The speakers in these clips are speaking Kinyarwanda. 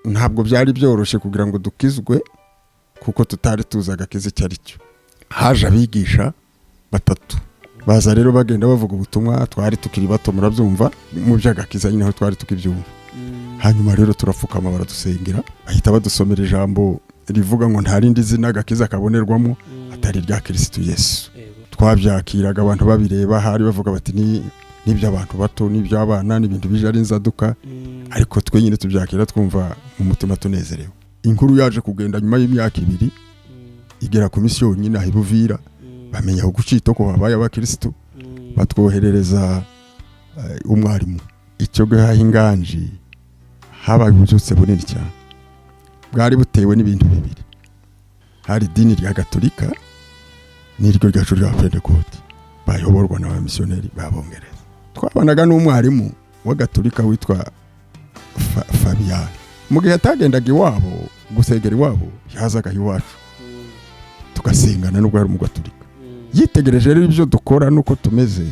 Ntabwo byari byoroshye kugira ngo dukizwe, kuko tutari tuzi agakiza icyo ari cyo. Haje abigisha batatu, baza rero bagenda bavuga ubutumwa. Twari tukiri bato, murabyumva, mu by'agakiza nyine aho twari tukibyumva. Hanyuma rero turapfukama, baradusengera, bahita badusomera ijambo rivuga ngo nta rindi zina agakiza kabonerwamo atari irya Kirisitu Yesu. Twabyakiraga abantu babireba, hari bavuga bati ni n'iby'abantu bato, n'iby'abana, n'ibintu bije ari inzaduka, ariko twe nyine tubyakira twumva mu mutima tunezerewe. Inkuru yaje kugenda nyuma y'imyaka 2 igera ku misiyoni nyine aho i Buvira, bamenya ku Cito ko babaye abakirisitu, batwoherereza umwarimu. Icyo gihe inganji habaye ububyutse bunini cyane, bwari butewe n'ibintu bibiri: hari idini rya Gatolika n'iryo ryacu rya Pentekote bayoborwa n'abamisiyoneri b'Abongereza. Twabanaga n'umwarimu wa Gatolika witwa Fabian. Mu gihe atagendaga iwabo gusengera iwabo, yazaga iwacu tugasengana, nubwo ari umugatolika. Yitegereje rero ibyo dukora nuko tumeze,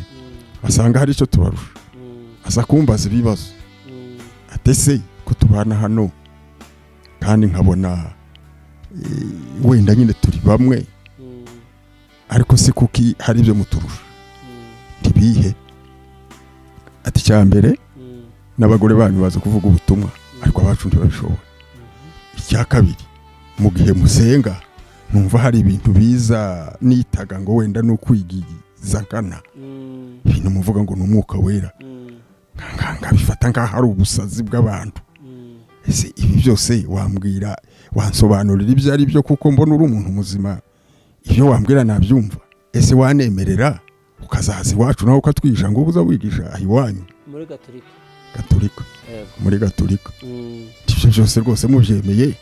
asanga hari icyo tubarusha, aza kumbaza ibibazo ati: "Ese ko tubana hano kandi nkabona wenda nyine turi bamwe, ariko si kuki hari ibyo muturusha?" "Ntibihe?" Ati: "Icya mbere, n'abagore banyu baza kuvuga ubutumwa, ariko abacu ntibabishobora. Icya kabiri, mu gihe musenga numva hari ibintu biza nitaga ngo wenda ni ukwigiza nkana, ibintu muvuga ngo ni Umwuka Wera, nkabifata nk'aho ari ubusazi bw'abantu. Ese ibi byose wambwira, wansobanurira ibyo ari byo? Kuko mbona uri umuntu muzima, ibyo wambwira nabyumva. Ese wanemerera ukazaza iwacu nawe ukatwigisha, ngo uza wigisha aho iwanyu?" Muri Gatolika? Gatolika. Muri Gatolika. Ibyo byose rwose mubyemeye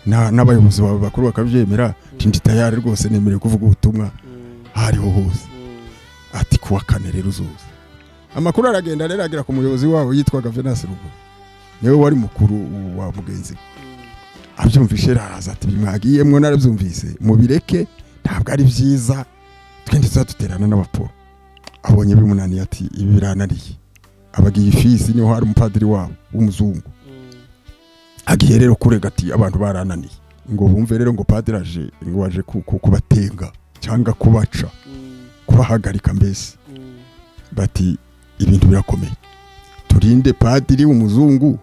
n'abayobozi bawe bakuru bakabyemera, ndi tayari rwose, nemerewe kuvuga ubutumwa aho ariho hose. Ati: "Kuwa kane rero uzuza." Amakuru aragenda rero agera ku muyobozi wabo yitwaga Venance Rugo, niwe wari mukuru wa mugenzi we. Abyumvishe araza ati: "Mwagiyemwo narabyumvise, mubireke, ntabwo ari byiza, twende tuzaduterana n'abaporo." Abonye bimunaniye ati: "Ibi birananiye." Abagiye ifisi, niho hari umupadiri wabo w'umuzungu. Agiye rero kurega ati: "Abantu barananiye." Ngo bumve rero ngo padiri aje, ngo aje kubatenga cyangwa kubaca, kubahagarika mbese. Bati: "Ibintu birakomeye, turinde padiri w'umuzungu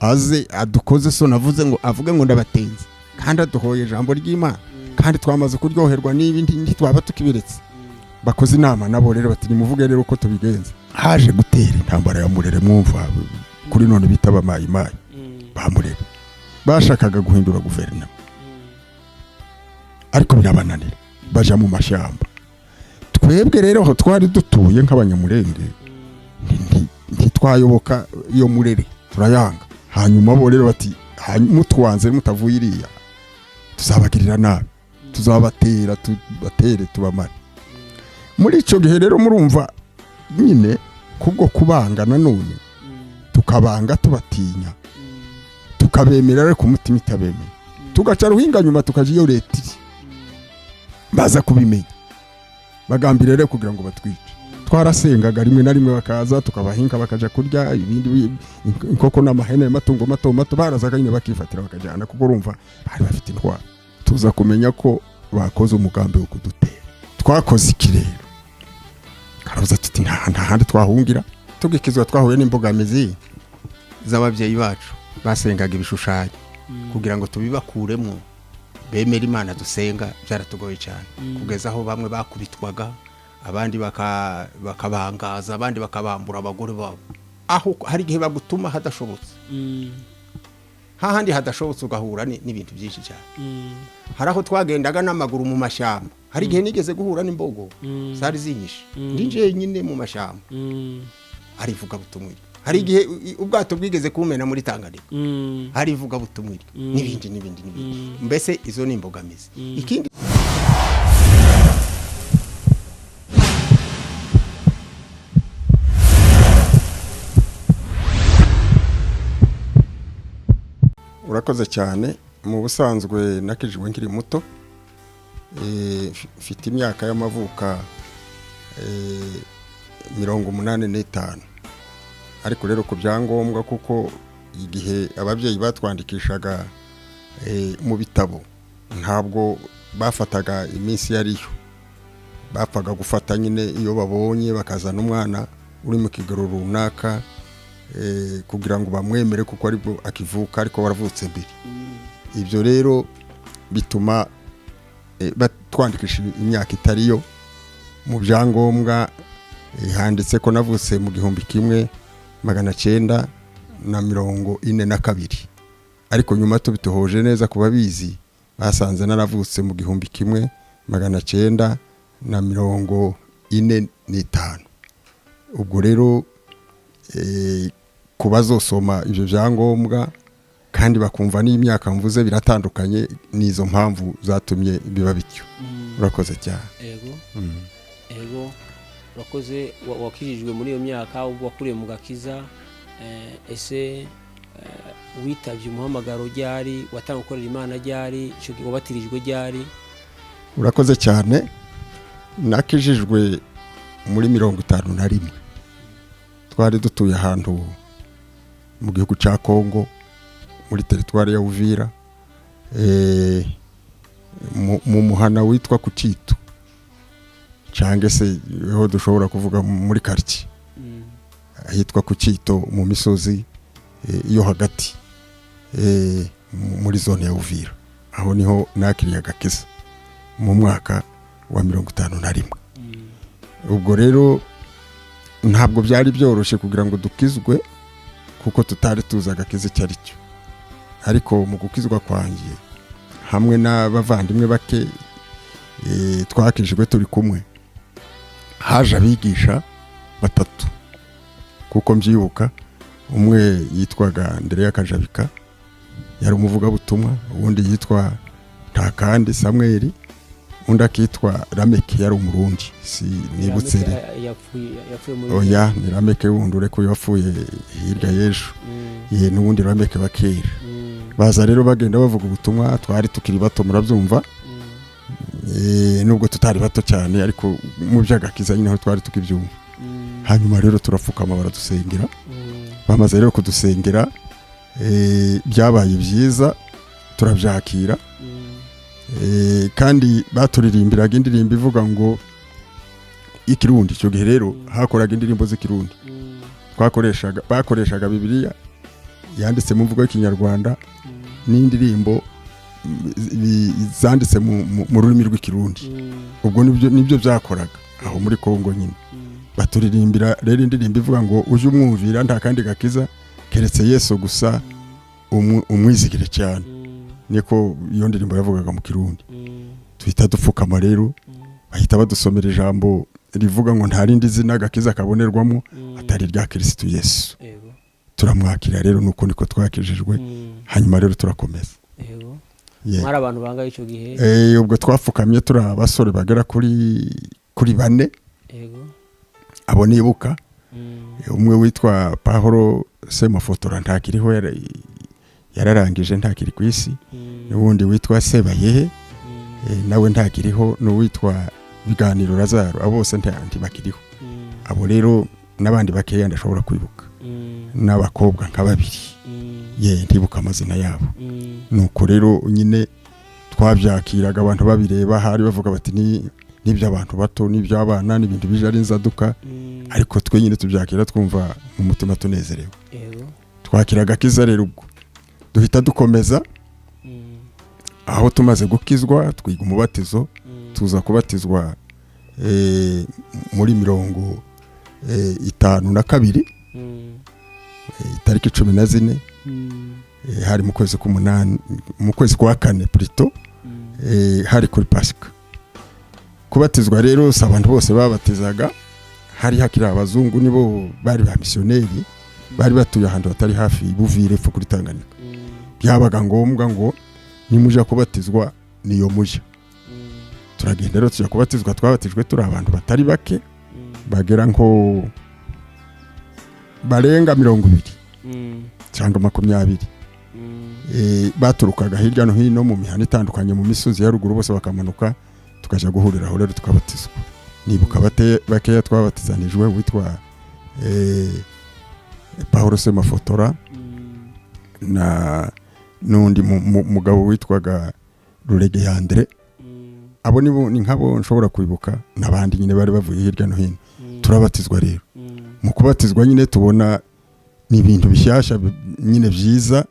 aze adukoze so navuze ngo avuge ngo ndabatenze, kandi aduhoye ijambo ry'Imana, kandi twamaze kuryoherwa n'ibi, ntitwaba tukibiretse." Bakoze inama nabo rero, bati: "Nimuvuge rero uko tubigenza." Haje gutera intambara ya Murere, mwumva kuri none bita abamayimayi ba Murere. Bashakaga guhindura guverinoma, ariko birabananira, baja mu mashyamba. Twebwe rero aho twari dutuye nk'Abanyamurenge ntitwayoboka iyo Murere, turayanga. Hanyuma bo rero bati: "Mutwanze mutavuye iriya, tuzabagirira nabi, tuzabatera, tubatere tubamare." Muri icyo gihe rero murumva nyine kubwo kubanga nanone, tukabanga tubatinya, tukabemera ariko umutima itabemera, tugaca ruhinga nyuma tukaja iyo leta iri, baza kubimenya, bagambira rero kugira ngo batwice. Twarasengaga, rimwe na rimwe bakaza tukabahinka, bakaja kurya ibindi inkoko n'amahene, amatungo mato mato. Barazaga nyine bakifatira bakajyana, kuko urumva bari bafite intwaro. Tuza kumenya ko bakoze umugambi wo kudutera. Twakoze iki rero? Karabuza tuti nta handi twahungira. Tugikizwa twahuye n'imbogamizi z'ababyeyi bacu basengaga ibishushanyo. Kugira ngo tubibakuremo bemere Imana dusenga byaratugoye cyane, kugeza aho bamwe bakubitwaga, abandi bakabangaza, abandi bakabambura abagore babo. Aho hari igihe bagutuma hadashobotse, hahandi hadashobotse ugahura n'ibintu byinshi cyane. Hari aho twagendaga n'amaguru mu mashyamba. Hari igihe nigeze guhura n'imbogo zari zinyishe, ndi njyenyine mu mashyamba, arivuga butumwa. Hari igihe ubwato bwigeze kumena muri Tanganyika, hari ivugabutumwa, n'ibindi n'ibindi n'ibindi. Mbese izo ni imbogamizi. Ikindi Urakoze cyane. Mu busanzwe nakijijwe nkiri muto, mfite imyaka y'amavuka 85, ariko rero ku byangombwa kuko Igihe ababyeyi batwandikishaga mu bitabo, ntabwo bafataga iminsi iyo ariyo bapfaga gufata nyine. Iyo babonye bakazana umwana uri mu kigero runaka kugira ngo bamwemere kuko aribwo akivuka, ariko waravutse mbere. Ibyo rero bituma batwandikisha imyaka itariyo. Mu byangombwa handitse ko navutse mu 1942, ariko nyuma tubitohoje neza ku babizi, basanze naravutse mu 1945. Ubwo rero ku bazosoma ibyo byangombwa kandi bakumva n'imyaka mvuze biratandukanye, n'izo mpamvu zatumye biba bityo. Urakoze cyane. Ego, ego, urakoze. Wakijijwe muri iyo myaka, ubwo wakuriye mu gakiza. Ese witabye umuhamagaro ryari? Watanga gukorera Imana ryari? Icyo gihe wabatirijwe ryari? Urakoze cyane. Nakijijwe muri 51. Twari dutuye ahantu mu gihugu cya Kongo, muri teritwari ya Uvira, mu muhana witwa Kucitu, cyangwa se aho dushobora kuvuga muri karitsiye ahitwa Kucito, mu misozi yo hagati, muri zone ya Uvira. Aho niho nakiriye agakiza mu mwaka wa 51. Ubwo rero ntabwo byari byoroshye kugira ngo dukizwe, kuko tutari tuzi agakiza icyo ari cyo. Ariko mu gukizwa kwanjye hamwe n'abavandimwe bake twakijijwe turi kumwe, haje abigisha batatu kuko mbyibuka. Umwe yitwaga Ndereya Kajabika, yari umuvugabutumwa. Uwundi yitwa Ntakandi Samweli, undi akitwa Rameke, yari Umurundi, si nibutse. Rameke, yapfuye muri Oya, ni Rameke wundi, ureko yapfuye hirya y'ejo. Ye, n'ubundi Rameke wa kera. Baza rero bagenda bavuga ubutumwa. Twari tukiri bato, murabyumva. Nubwo tutari bato cyane, ariko mu by'agakiza nyine aho twari tukibyumva. Hanyuma rero turapfukama, baradusengera. Bamaze rero kudusengera, byabaye byiza, turabyakira. Kandi baturirimbiraga indirimbo ivuga ngo ikirundi. Icyo gihe rero hakoraga indirimbo z'Ikirundi. Bakoreshaga Bibiliya yanditse mu mvugo y'Ikinyarwanda n'indirimbo zanditse mu rurimi rw'Ikirundi. Ubwo nibyo byakoraga aho muri Kongo nyine. Baturirimbira rero indirimbo ivuga ngo ujye umwumvira, nta kandi gakiza keretse Yesu gusa, umwizigire cyane. Niko iyo ndirimbo yavugaga mu Kirundi. Tuhita dupfukama rero, bahita badusomera ijambo rivuga ngo nta rindi zina agakiza kabonerwamo atari irya Kirisitu Yesu. Turamwakira rero, nuko niko twakijijwe. Hanyuma rero turakomeza. Yeah. Mwari abantu bangahe icyo gihe? Ubwo twapfukamye turi abasore bagera kuri bane. Abo nibuka, umwe witwa Pahoro Semafotora, ntakiriho, yararangije, ntakiri ku isi. N'uwundi witwa Sebayehe, nawe ntakiriho, n'uwitwa Biganiro Lazaro. Abo bose ntibakiriho. Abo rero n'abandi bakeya ndashobora kwibuka, n'abakobwa nka babiri. Ye, ntibuka amazina yabo. Nuko rero nyine twabyakiraga abantu babireba, hari bavuga bati ni n'iby'abantu bato, n'iby'abana, n'ibintu bije ari inzaduka. Ariko twe nyine tubyakira twumva mu mutima tunezerewe. Twakira agakiza rero, ubwo duhita dukomeza. Aho tumaze gukizwa twiga umubatizo. Tuza kubatizwa muri 52, itariki 14. Hari mu kwezi k'umunani, mu kwezi kwa kane plutôt. Hari kuri Pasika. Kubatizwa rero si abantu bose babatizaga, hari hakiri abazungu, nibo bari ba misiyoneri, bari batuye ahantu hatari hafi Buvire epfo kuri Tanganyika. Byabaga ngombwa ngo nimuja kubatizwa niyo muja. Turagenda rero tujya kubatizwa. Twabatijwe turi abantu batari bake, bagera nko barenga 20 cyangwa 20. Baturukaga hirya no hino mu mihanda itandukanye, mu misozi ya ruguru, bose bakamanuka, tukajya guhurira aho rero tukabatizwa. Nibuka bakeya twabatizanijwe, witwa Paul Semafotora. na n'undi mugabo witwaga Rurege Andre. Abo nibo, ni nk'abo nshobora kwibuka, n'abandi nyine bari bavuye hirya no hino. Turabatizwa rero. Mu kubatizwa nyine tubona ni ibintu bishyashya, nyine byiza,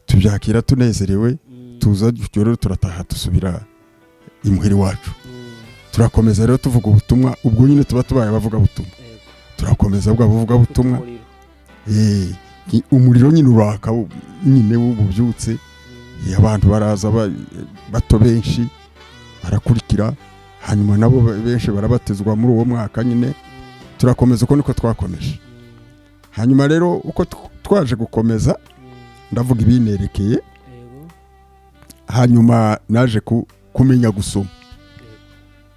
tubyakira tunezerewe. Tuza dutyo rero, turataha, dusubira imuhira iwacu. Turakomeza rero tuvuga ubutumwa. Ubwo nyine tuba tubaye abavugabutumwa. Turakomeza bwa buvugabutumwa. Umuriro. Umuriro nyine uraka, nyine w'ububyutse. Abantu baraza, bato benshi barakurikira, hanyuma nabo benshi barabatizwa muri uwo mwaka nyine. Turakomeza, uko niko twakomeje. Hanyuma rero uko twaje gukomeza, ndavuga ibinerekeye. Hanyuma naje kumenya gusoma,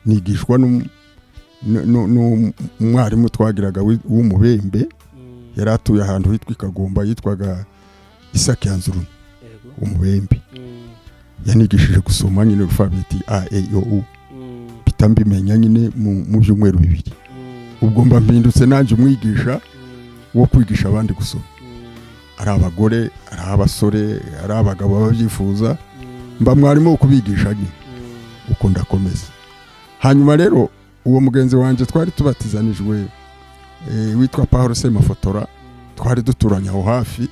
nigishwa n'umwarimu twagiraga w'umubembe. Yari atuye ahantu hitwa i Kagumba, yitwaga Isaki Yanzuruni. Umubembe. Yanigishije gusoma nyine alphabet A E I O U. Mpita mbimenya nyine mu byumweru 2. Ubwo mba mpindutse nanjye umwigisha wo kwigisha abandi gusoma, ari abagore, ari abasore, ari abagabo babyifuza. Mba mwarimu wo kubigisha nyine. Uko ndakomeza. Hanyuma rero uwo mugenzi wanjye twari tubatizanijwe, witwa Paul Semafotora, twari duturanye aho hafi,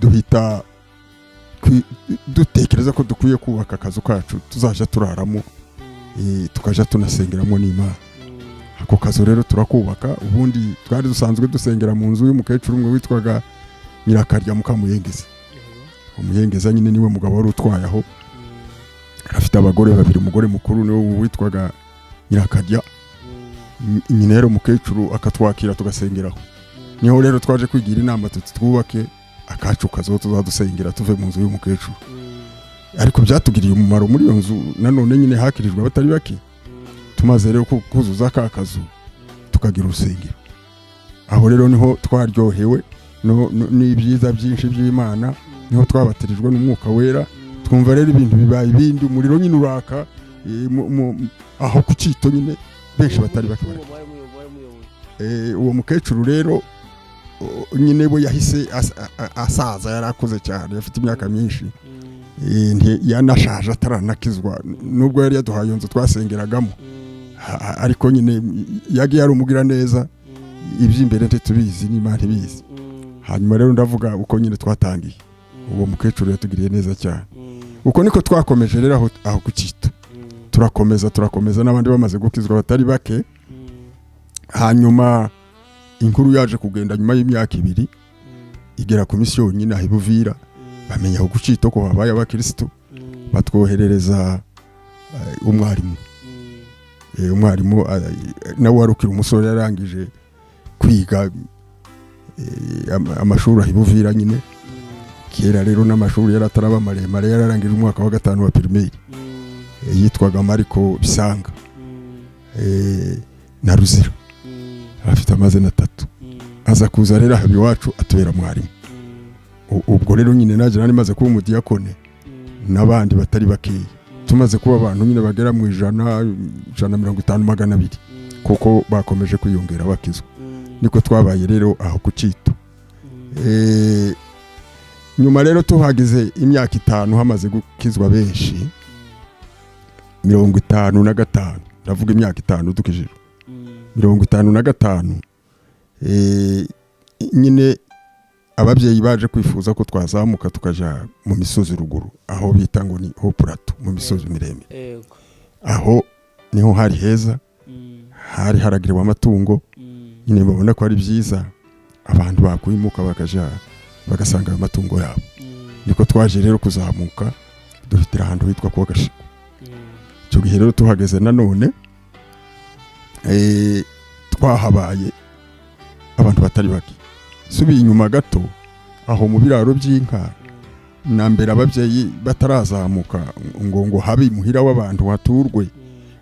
duhita dutekereza ko dukwiye kubaka akazu kacu tuzajya turaramo, tukajya tunasengeramo n'Imana. Ako kazu rero turakubaka. Ubundi twari dusanzwe dusengera mu nzu y'umukecuru umwe witwaga Nyirakarya Mukamuyengeza. Umuyengeza nyine niwe mugabo wari utwaye aho, afite abagore babiri. Umugore mukuru niwe witwaga Nyirakarya. Nyine rero umukecuru akatwakira tugasengeraho. Niho rero twaje kwigira inama tuti twubake akacu kazu tuzadusengera, tuve mu nzu y'umukecuru. Ariko byatugiriye umumaro, muri iyo nzu nanone nyine hakirijwe abatari bake. Tumaze rero kuzuza ka kazu, tukagira urusengero. Aho rero niho twaryohewe n'ibyiza byinshi by'Imana, niho twabatirijwe n'Umwuka Wera. Twumva rero ibintu bibaye ibindi, umuriro nyine uraka, aho ku Cito nyine benshi batari bake Uwo mwari muyoboye. Uwo mukecuru rero nyine we yahise asaza, yari akuze cyane, afite imyaka myinshi. Yanashaje ataranakizwa, nubwo yari yaduhaye iyo nzu twasengeragamo. Ariko nyine yagiye ari umugira neza. Iby'imbere ntitubizi, n'Imana ibizi. Hanyuma rero ndavuga uko nyine twatangiye. Uwo mukecuru yatugiriye neza cyane. Uko niko twakomeje rero aho ku Cito. Turakomeza, turakomeza, n'abandi bamaze gukizwa batari bake. Hanyuma inkuru yaje kugenda nyuma y'imyaka 2 igera ku misiyoni nyine aho i Buvira. Bamenya aho ku Cito ko habaye abakirisitu, batwoherereza umwarimu. Umwarimu nawe wari ukiri umusore, yarangije kwiga amashuri aho i Buvira nyine. Kera rero n'amashuri yari ataraba maremare, yararangije umwaka wa gatanu wa primaire. Yitwaga Mariko Bisanga na Ruzira, afite amazina atatu. Aza kuza rero aha iwacu, atubera mwarimu. Ubwo rero nyine nanjye nari maze kuba umudiyakone n'abandi batari bakeya, tumaze kuba abantu nyine bagera mu 100, 150, 200, kuko bakomeje kwiyongera bakizwa. Niko twabaye rero aho ku Cito. Nyuma rero tuhageze imyaka 5, hamaze gukizwa benshi, 55, ndavuga imyaka 5 dukijijwe, 55, nyine ababyeyi baje kwifuza ko twazamuka tukaja mu misozi ruguru, aho bita ngo ni haut plateau, mu misozi miremire. Aho niho hari heza, hari haragiriwe amatungo. Nyine babona ko ari byiza abantu bakwimuka bakaja bagasanga ayo matungo yabo. Niko twaje rero kuzamuka, duhitira ahantu hitwa kuwa Gashiko. Icyo gihe rero tuhageze nanone, twahabaye abantu batari bake. Subiye inyuma gato, aho mu biraro by'inka na mbere, ababyeyi batarazamuka ngo habe imuhira w'abantu haturwe,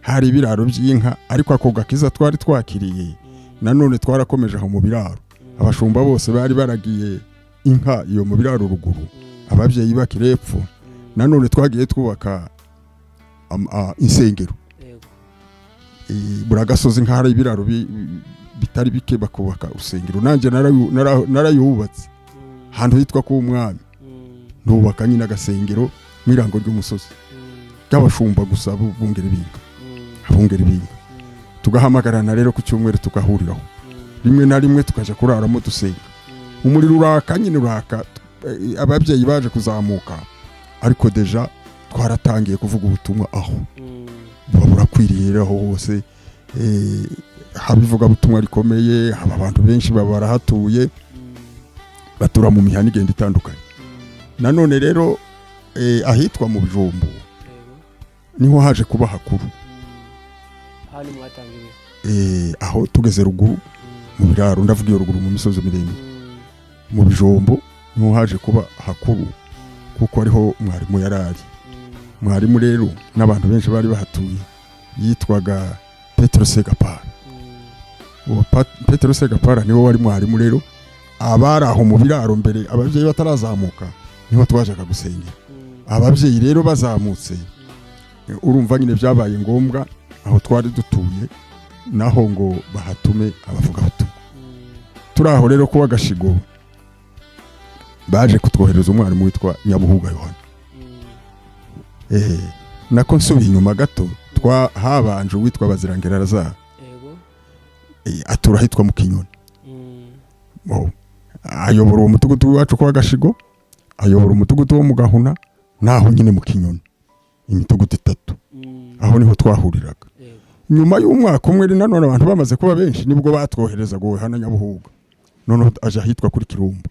hari ibiraro by'inka. Ariko ako gakiza twari twakiriye, nanone twarakomeje aho mu biraro. Abashumba bose bari baragiye inka iyo mu biraro ruguru, ababyeyi bakiri epfo. Nanone twagiye twubaka insengero. Buri gasozi nk'ahari ibiraro bitari bike, bakubaka urusengero. Nanjye narayubatse. Ahantu hitwa ku Mwami, nubaka nyine agasengero mu irango ry'umusozi ry'abashumba gusa, bungera ibinga, abungera ibinga. Tugahamagarana rero ku cyumweru, tugahuriraho rimwe na rimwe, tukajya kuraramo dusenga. Umuriro uraka nyine, uraka. Ababyeyi baje kuzamuka, ariko déjà twaratangiye kuvuga ubutumwa aho buba burakwiriye rero aho hose. Haba ivugabutumwa rikomeye, haba abantu benshi baba barahatuye, batura mu mihanda igenda itandukanye. Nanone rero ahitwa mu Bijumbu niho haje kuba hakuru. Hano mwatangiriye? Aho tugeze ruguru mu biraro, ndavuga iyo ruguru mu misozi miremire, mu Bijombo niho haje kuba hakuru, kuko ariho mwarimu yari ari. Mwarimu rero n'abantu benshi bari bahatuye yitwaga Petero Segapara. Uwo Petero Segapara niwe wari mwarimu. Rero abari aho mu biraro mbere, ababyeyi batarazamuka, niho twajaga gusengera. Ababyeyi rero bazamutse, urumva nyine byabaye ngombwa aho twari dutuye naho ngo bahatume abavugabutumwa. Turi aho rero kuba Gashigo, baje kutwohereza umwarimu witwa Nyabuhuga Yohana. Nako nsubiye inyuma gato, twa habanje uwitwa Bazirangera Lazare. Atura ahitwa mu Kinyoni. Ayobora uwo mudugudu w'iwacu kwa Gashigo, ayobora umudugudu wo mu Gahuna, naho nyine mu Kinyoni, imidugudu itatu. Aho niho twahuriraga. Nyuma y'umwaka umwe nanone, abantu bamaze kuba benshi, nibwo batwoherezaga uwo Yohana Nyabuhuga, noneho aje ahitwa kuri Kirumba.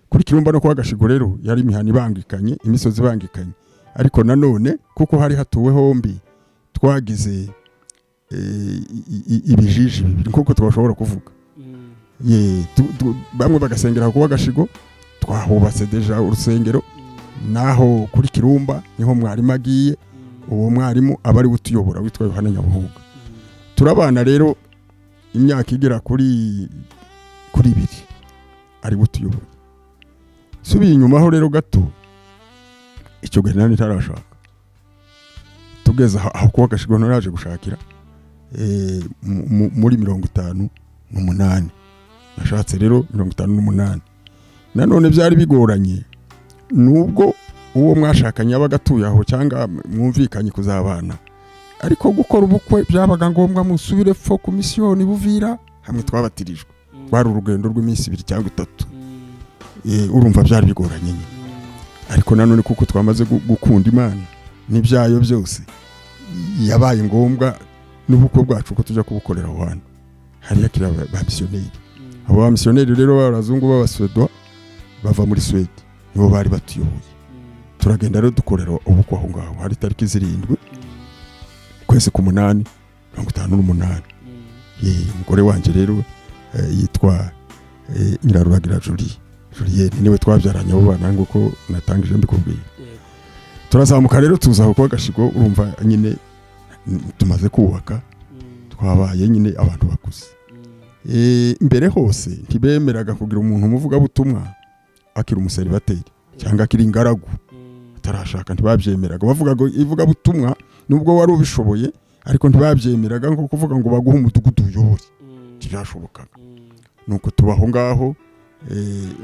Kuri Kirumba no kwa Gashigo rero yari imihana ibangikanye, imisozi ibangikanye, ariko nanone kuko hari hatuwe hombi, twagize ibijiji bibiri nk'uko twashobora kuvuga. Ye, bamwe bagasengera kuwa Gashigo, twahubatse déjà urusengero, naho kuri Kirumba niho mwarimu agiye. Uwo mwarimu aba ari we utuyobora witwa Yohana Nyabuhuga. Turabana rero imyaka igera kuri 2 ari we utuyobora. Subiye inyuma aho rero gato, icyo gihe nari ntarashaka. Tugeze aho kuwa Gashigo, naraje gushakira muri 58. Nashatse rero 58. Nanone byari bigoranye, nubwo uwo mwashakanye yabaga atuye aho cyangwa mwumvikanye kuzabana, ariko gukora ubukwe byabaga ngombwa musubire fo ku misiyoni Buvira hamwe twabatirijwe. Rwari urugendo rw'iminsi 2 cyangwa 3. Urumva byari bigoranye nyine, ariko nanone kuko twamaze gukunda Imana n'ibyayo byose, yabaye ngombwa n'ubukwe bwacu ko tujya kubukorera aho hantu hari yakira ba misiyoneri. Abo ba misiyoneri rero b'abazungu b'Abaswedwa bava muri Swede nibo bari batuyoboye. Turagenda rero dukorera ubukwe aho ngaho, hari tariki 7 ukwezi k'umunani 58. Ye, umugore wanjye rero yitwa Nyiraruragira Julie, Julienne, niwe twabyaranye abo bana nguko natangije mbikubwiye. Turazamuka rero tuza aho kwa Gashigo. Urumva nyine tumaze kubaka, twabaye nyine abantu bakuze. Mbere hose ntibemeraga kugira umuntu umuvugabutumwa akiri umuseribateri cyangwa akiri ingaragu atarashaka, ntibabyemeraga. Bavuga ngo ivugabutumwa nubwo wari ubishoboye, ariko ntibabyemeraga nko kuvuga ngo baguhe umudugudu uyobore, ntibyashobokaga. Nuko tuba aho ngaho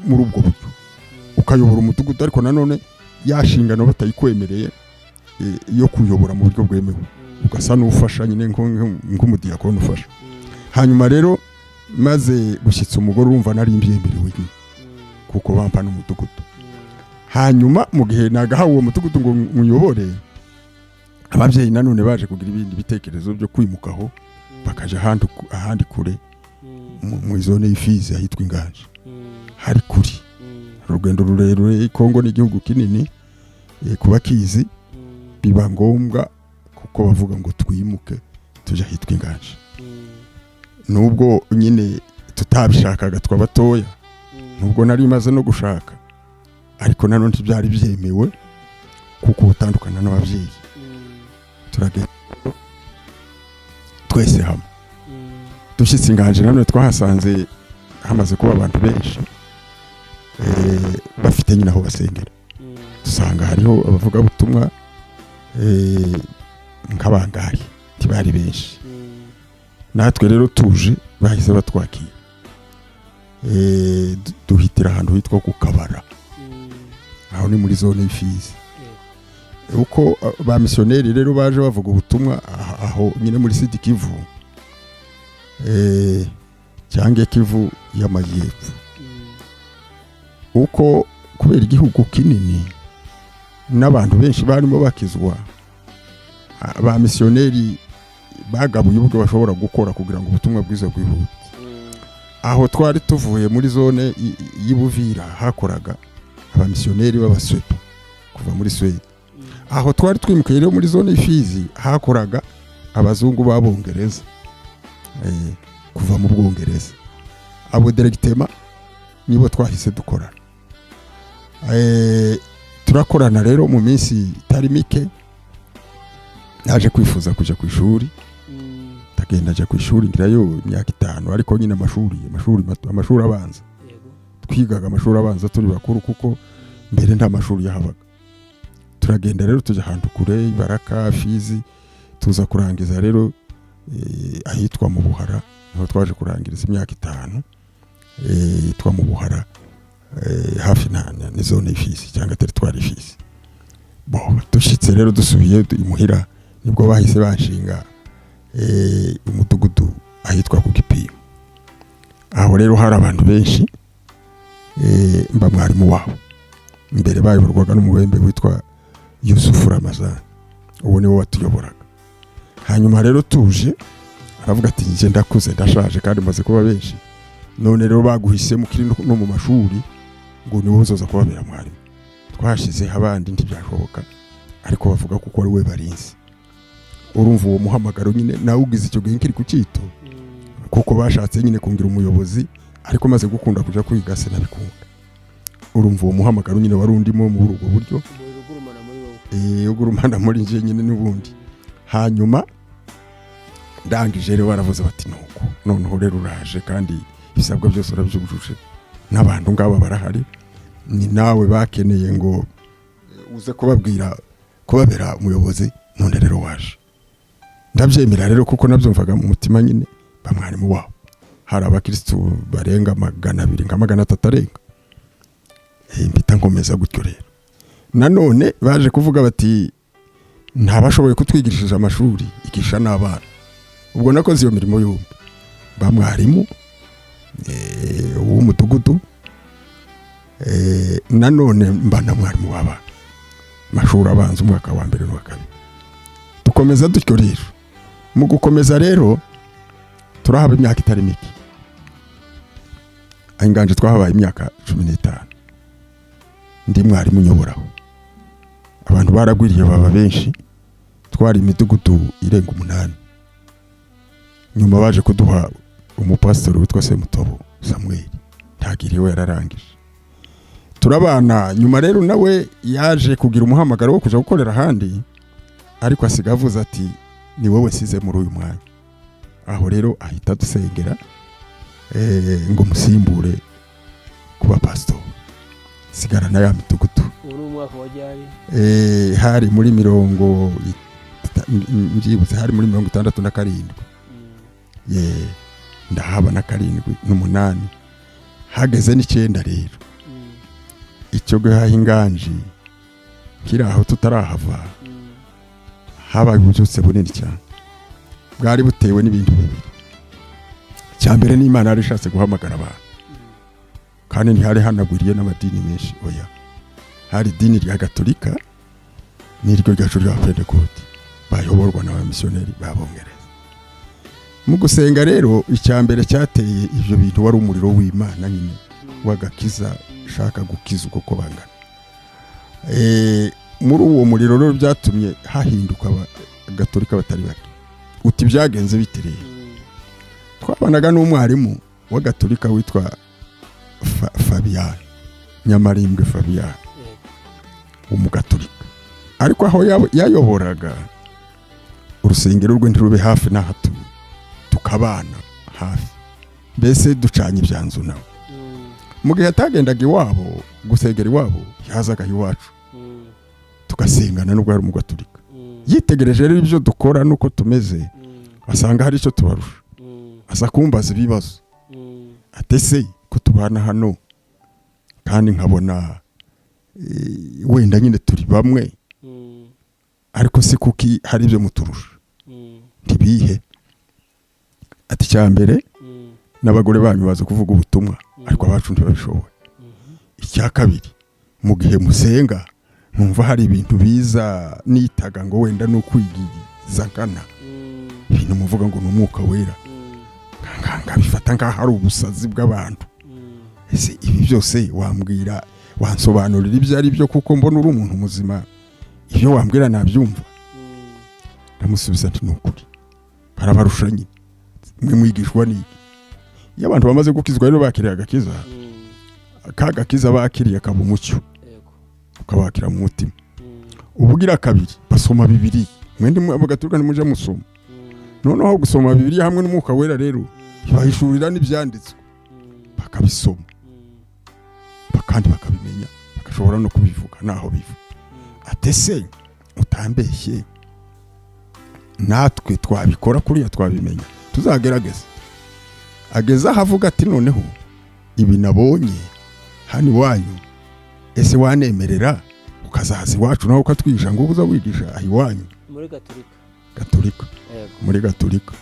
muri ubwo buryo, ukayobora umudugudu, ariko nanone ya nshingano batayikwemereye yo kuyobora mu buryo bwemewe, ugasa n'ufasha nyine nk'umudiyakoni ufasha. Hanyuma rero maze gushyitsa umugore, urumva nari mbyemerewe nyine kuko bampa n'umudugudu. Hanyuma mu gihe nagahawe uwo mudugudu ngo muyobore, ababyeyi nanone baje kugira ibindi bitekerezo byo kwimukaho, bakaja ahandi kure mu zone y'Ifizi ahitwa Inganje, hari kuri urugendo rurerure. Kongo ni igihugu kinini kuba kizi. Biba ngombwa kuko bavuga ngo twimuke tujya ahitwa Inganje, nubwo nyine tutabishakaga twabatoya, nubwo nari maze no gushaka, ariko nanone ntibyari byemewe kuko utandukana n'ababyeyi. Turagenda twese hamwe. Dushyitse Inganje nanone twahasanze hamaze kuba abantu benshi, bafite nyine aho basengera. Dusanga hariho abavugabutumwa nk'abangahe, ntibari benshi. Natwe rero tuje bahise batwakira. Duhitira ahantu hitwa ku Kabara. Aho ni muri zone y'Ifizi. Uko ba misiyoneri rero baje bavuga ubutumwa aho nyine muri Sud Kivu, cyangwa Kivu y'Amajyepfo, uko kubera igihugu kinini n'abantu benshi barimo bakizwa, ba misiyoneri bagabuye ubwo bashobora gukora kugira ngo ubutumwa bwiza bwihute. Aho twari tuvuye muri zone y'Ibuvira hakoraga abamisiyoneri b'Abaswede kuva muri Swede. Aho twari twimukiye rero muri zone y'Ifizi hakoraga abazungu b'Abongereza, kuva mu Bwongereza. Abo directement nibo twahise dukorana. Turakorana rero mu minsi itari mike, naje kwifuza kujya ku ishuri. Ndagenda njya ku ishuri, ngirayo imyaka 5, ariko nyine amashuri mato, amashuri abanza. Twigaga amashuri abanza turi bakuru kuko mbere nta mashuri yahabaga. Turagenda rero tujya ahantu kure, Baraka, Fizi, tuza kurangiza rero ahitwa mu Buhara. Niho twaje kurangiriza imyaka 5, yitwa mu Buhara, hafi na zone y'Ifizi cyangwa territoire y'Ifizi. Bo dushyitse rero dusubiye imuhira, nibwo bahise banshinga umudugudu ahitwa ku Gipimo. Aho rero hari abantu benshi, mba mwarimu wabo. Mbere bayoborwaga n'umubembe witwa Yusufu Ramazani, uwo niwe watuyoboraga. Hanyuma rero tuje aravuga ati: "Njye ndakuze, ndashaje kandi maze kuba benshi. None rero baguhisemo ukiri no mu mashuri ngo niwowe uzoza kubabera mwarimu. Twashyizeho abandi ntibyashoboka, ariko bavuga kuko ari we barinzi." Urumva uwo muhamagaro nyine nawe ugize icyo gihe nkiri ku cyito, kuko bashatse nyine kungira umuyobozi, ariko maze gukunda kuja kwiga sinabikunda. Urumva uwo muhamagaro nyine wari undimo muri ubwo buryo. Umuriro ugurumana muri wowe. Ugurumana muri njye nyine n'ubundi. Hanyuma ndangije rero baravuze bati: "Nuko noneho rero uraje kandi ibisabwa byose urabyujuje, n'abantu ngaba barahari, ni nawe bakeneye ngo uze kubabwira, kubabera umuyobozi. None rero waje." Ndabyemera rero kuko nabyumvaga mu mutima nyine, ba mwarimu wabo. Hari abakirisitu barenga 200, nka 300 arenga. Mpita nkomeza gutyo. Rero nanone baje kuvuga bati: "Ntabashoboye kutwigishiriza amashuri, igisha n'abana." Ubwo nakoze iyo mirimo yombi, ba mwarimu w'umudugudu, nanone mba na mwarimu w'abana amashuri abanza, umwaka wa mbere n'uwa kabiri. Dukomeza dutyo rero. Mu gukomeza rero turahaba imyaka itari mike. Inganje twahabaye imyaka 15 ndi mwarimu unyoboraho. Abantu baragwiriye baba benshi, twari imidugudu irenga umunani. Nyuma baje kuduha umupasitori witwa Semutobo Samuel, ntagiriwe yararangije, turabana. Nyuma rero nawe yaje kugira umuhamagaro wo kuja gukorera ahandi, ariko asiga avuze ati: "Ni wowe nsize muri uyu mwanya." Aho rero ahita adusengera ngo musimbure kuba pasitori, sigarana ya midugudu. Ubu ni umwaka wa ryari? Hari muri mirongo mbyibutse, hari muri 67. Ye, ndahaba na karindwi n'umunani, hageze n'icyenda rero. Icyo gihaha inganji kiri aho tutarahava, habaye ububyutse bunini cyane bwari butewe n'ibintu bibiri. Icya mbere ni Imana yari ishatse guhamagara abantu, kandi ntihari hanagwiriye n'amadini menshi, oya. Hari idini rya Gatolika n'iryo ryacu rya Pentekote bayoborwa n'abamisiyoneri b'Abongereza. Mu gusenga rero, icya mbere cyateye ibyo bintu wari umuriro w'Imana nyine w'agakiza, ushaka gukiza uko bangana. Muri uwo muriro rero byatumye hahinduka Abagatolika batari bake. Uti: "Byagenze bite?" Rero twabanaga n'umwarimu w'Agatolika witwa Fabiyani Nyamarimbwe Fabiyani, umugatolika, ariko aho yayoboraga urusengero rwe ntirube hafi n'ahatuye, tukabana hafi, mbese ducanye ibyanzu nawe. Mu gihe atagendaga iwabo gusengera iwabo, yazaga iwacu tugasengana, nubwo ari umugatolika. Yitegereje rero ibyo dukora n'uko tumeze, asanga hari icyo tubarusha. Aza kumbaza ibibazo, ati: "Ese ko Ko tubana hano kandi nkabona wenda nyine turi bamwe, ariko si kuki hari ibyo muturusha?" "Ntibihe?" Ati: "Icya mbere, n'abagore banyu baza kuvuga ubutumwa, ariko abacu ntibabishoboye. Icya kabiri, mu gihe musenga numva hari ibintu biza nitaga ngo wenda ni ukwigiza nkana, ibintu muvuga ngo ni Umwuka Wera, nkabifata nk'aho ari ubusazi bw'abantu. Ese ibi byose wambwira, wansobanurira ibyo ari byo? Kuko mbona uri umuntu muzima, ibyo wambwira nabyumva." Ndamusubiza nti: "Ni ukuri barabarusha nyine, mwe mwigishwa n'iki?" Iyo abantu bamaze gukizwa rero, bakiriye agakiza, ka gakiza bakiriye kaba umucyo, ukabakira mu mutima. Ubugira kabiri, basoma Bibiliya. Mwende Abagatulika ntimujya musoma. Noneho gusoma Bibiliya hamwe n'Umwuka Wera rero ibahishurira n'ibyanditswe, bakabisoma, kandi bakabimenya, bagashobora no kubivuga naho biva. Atese utambeshye, natwe twabikora kuriya, twabimenya, tuzagerageza." Ageze aho avuga ati: "Noneho ibi nabonye hano iwanyu, ese wanemerera ukazaza iwacu nawe ukatwigisha, ngo uza wigisha aho iwanyu?" Muri Gatolika? Gatolika. Muri Gatolika.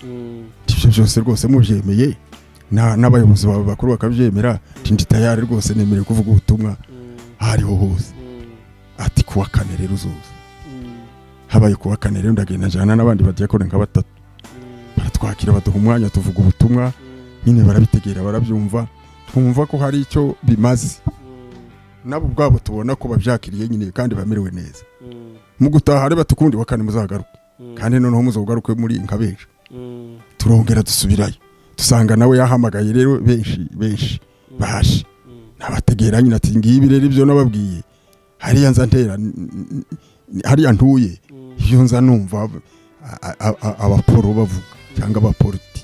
Ibyo byose rwose mubyemeye, n'abayobozi bawe bakuru bakabyemera, ndi tayari rwose, nemerewe kuvuga ubutumwa aho ariho hose. Ati: "Kuwa kane rero uzuza." Habaye kuwa kane rero, ndagenda njyana n'abandi badiyakoni nka batatu. Baratwakira, baduha umwanya, tuvuga ubutumwa. Nyine barabitegera, barabyumva, twumva ko hari icyo bimaze. Nabo ubwabo tubona ko babyakiriye nyine kandi bamerewe neza. Mu gutaha rero bati: "Ukundi wa kane muzagaruke, kandi noneho muzogaruke muri nka benshi." Turongera dusubirayo, dusanga nawe yahamagaye rero benshi benshi baje. Nabategera nyine ati: "Ngibi rero ibyo nababwiye hariya nza ntera hariya ntuye, ibyo nza numva abaporo bavuga cyangwa abaporoti."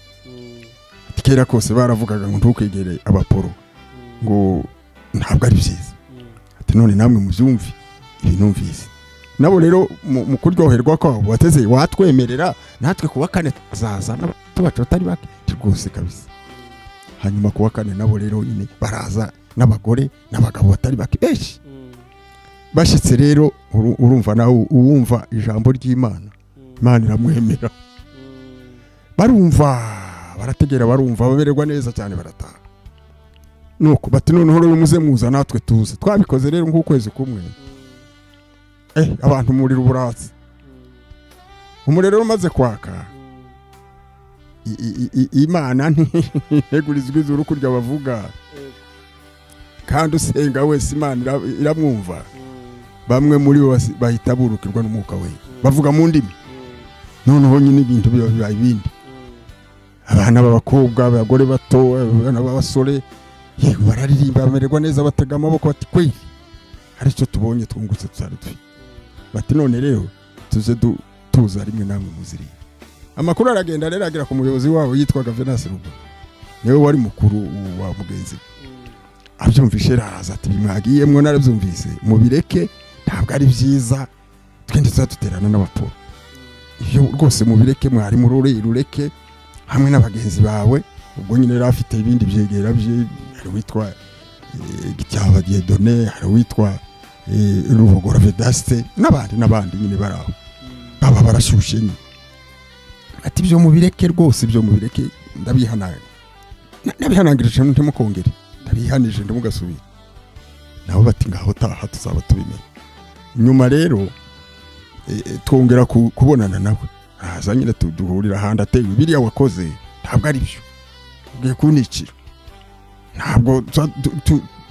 Ati: "Kera kose baravugaga ngo ntukegere abaporo, ngo ntabwo ari byiza." Ati: "None namwe mubyumve ibi numvise." Nabo rero mu kuryoherwa kwabo bateze: "Watwemerera natwe kuwa kane tuzaza n'abacu batari bake?" Ati: "Rwose kabisa." Hanyuma kuwa kane nabo rero nyine baraza, n'abagore n'abagabo batari bake benshi. Bashyitse rero, urumva nawe, uwumva ijambo ry'Imana, Imana iramwemera. Barumva, barategera, barumva, bamererwa neza cyane, barataha. Nuko bati: "Noneho rero muze muza natwe tuze." Twabikoze rero nk'ukwezi kumwe. Abantu umuriro uburatsi, umuriro rero umaze kwaka, Imana ntegurizwa izuru kurya bavuga, kandi usenga wese Imana iramwumva. Bamwe muri bo bahita burukirwa n'Umwuka We, bavuga mu ndimi. Noneho nyine ibintu biba bibaye ibindi. Abana b'abakobwa, abagore bato, abana b'abasore, yewe, bararirimba, bamererwa neza, batega amaboko bati: "Kweli hari icyo tubonye twungutse tutari dufite." Bati: "None rero tuze tuza rimwe namwe muziriye." Amakuru aragenda rero agera ku muyobozi wabo yitwaga Venance Rugo, niwe wari mukuru wa mugenzi we. Abyumvishe araza ati: "Mwagiyemwo narabyumvise, mubireke, ntabwo ari byiza, twende tuzaduterana n'abaporo. Ibyo rwose mubireke, mwari murore rureke hamwe n'abagenzi bawe." Ubwo nyine yari afite ibindi byegera bye, hari uwitwa Gityaba Dieudonné, hari uwitwa Rubogora Vedaste, n'abandi n'abandi nyine bari aho, baba barashyushye nyine. Ati: "Ibyo mubireke rwose, ibyo mubireke, ndabihanangirije, ntimukongere, ndabihanije, ntimugasubire." Nabo bati: "Ngaho taha, tuzaba tubimenya." Nyuma rero twongera kubonana nawe, araza nyine, duhurira ahandi, ateye: "Biriya wakoze ntabwo ari byo, ugiye kunikira. Ntabwo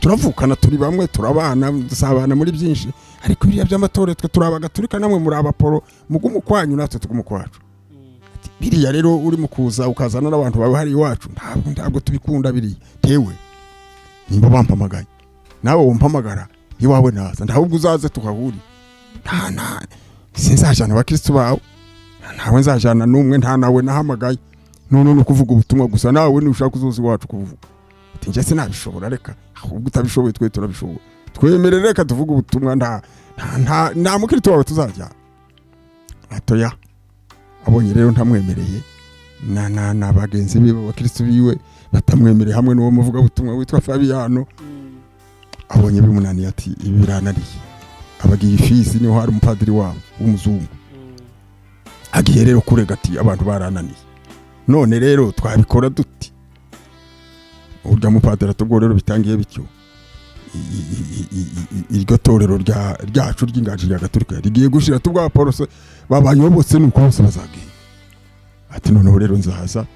turavukana, turi bamwe, turabana, dusabana muri byinshi, ariko biriya by'amatorero, twe turi Abagatulika namwe muri abaporo, mugume ukwanyu natwe tugume ukwacu. Ati: 'Biriya rero urimo kuza ukazana n'abantu bawe hari iwacu, ntabwo tubikunda biriya. Tewe nimba bampamagaye nawe wumpamagara iwawe naza, ndahubwo uzaze tuhahurire. Nta sinzajana abakristu bawe, ntawe nzajana n'umwe, nta nawe nahamagaye. None ni ukuvuga ubutumwa gusa, nawe nushaka uzuza iwacu kubuvuga.'" Ati: "Njye sinabishobora, reka ahubwo utabishoboye, twe turabishoboye, twemerere reka tuvuge ubutumwa, nta mukristo wawe tuzajyana." Atoya abonye rero ntamwemereye. na bagenzi be b'abakristu biwe batamwemereye, hamwe n'uwo muvugabutumwa witwa Fabiano. Abonye bimunaniye, ati: "Ibi birananiye." Abagiye Ifizi, niho hari umupadiri wabo w'umuzungu. Agiye rero kurega ati: "Abantu barananiye, none rero twabikora duti?" Urya mupadiri ati: "Ubwo rero bitangiye bityo, iryo torero ryacu ry'inganji rya Gatolika rigiye gushira." Tubwa Apolose babayobotse, nuko bose bazagiye. Ati: "Noneho rero nzaza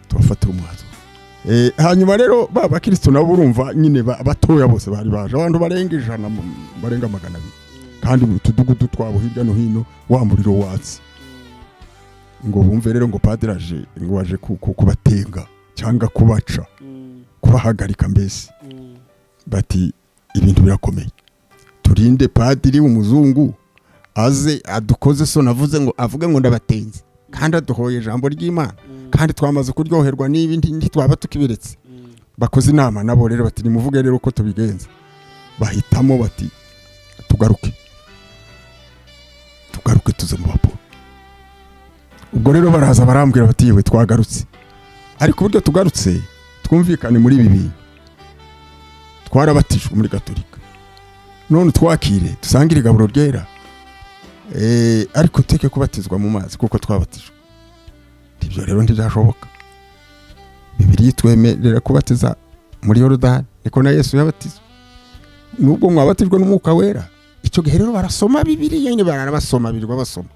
tubafatire umwanzuro." Hanyuma rero ba bakristo nabo, urumva nyine batoya bose bari baje, abantu barenga 100, barenga 200, kandi mu tudugudu twabo hirya no hino wa muriro watse. Ngo bumve rero ngo padiri aje, ngo waje kubatenga cyangwa kubaca, kubahagarika mbese, bati: "Ibintu birakomeye, turinde padiri w'umuzungu aze adukoze." So navuze ngo avuge ngo ndabatenze, kandi aduhoye ijambo ry'Imana, kandi twamaze kuryoherwa n'ibi, ntitwaba tukibiretse. Bakoze inama nabo rero, bati: "Nimuvuge rero uko tubigenza." Bahitamo bati: "Tugaruke, tugaruke tuze mu baporo." Ubwo rero baraza barambwira bati: "Yewe, twagarutse, ariko uburyo tugarutse twumvikane muri ibi bintu. Twarabatijwe muri Gatolika, none twakire dusangire igaburo ryera, ariko teke kubatizwa mu mazi kuko twabatijwe." Ibyo rero ntibyashoboka. Bibiliya itwemerera kubatiza muri Yorodani, niko na Yesu yabatizwa, nubwo mwabatijwe n'Umwuka Wera. Icyo gihe rero barasoma Bibiliya nyine, barabasoma, birirwa basoma,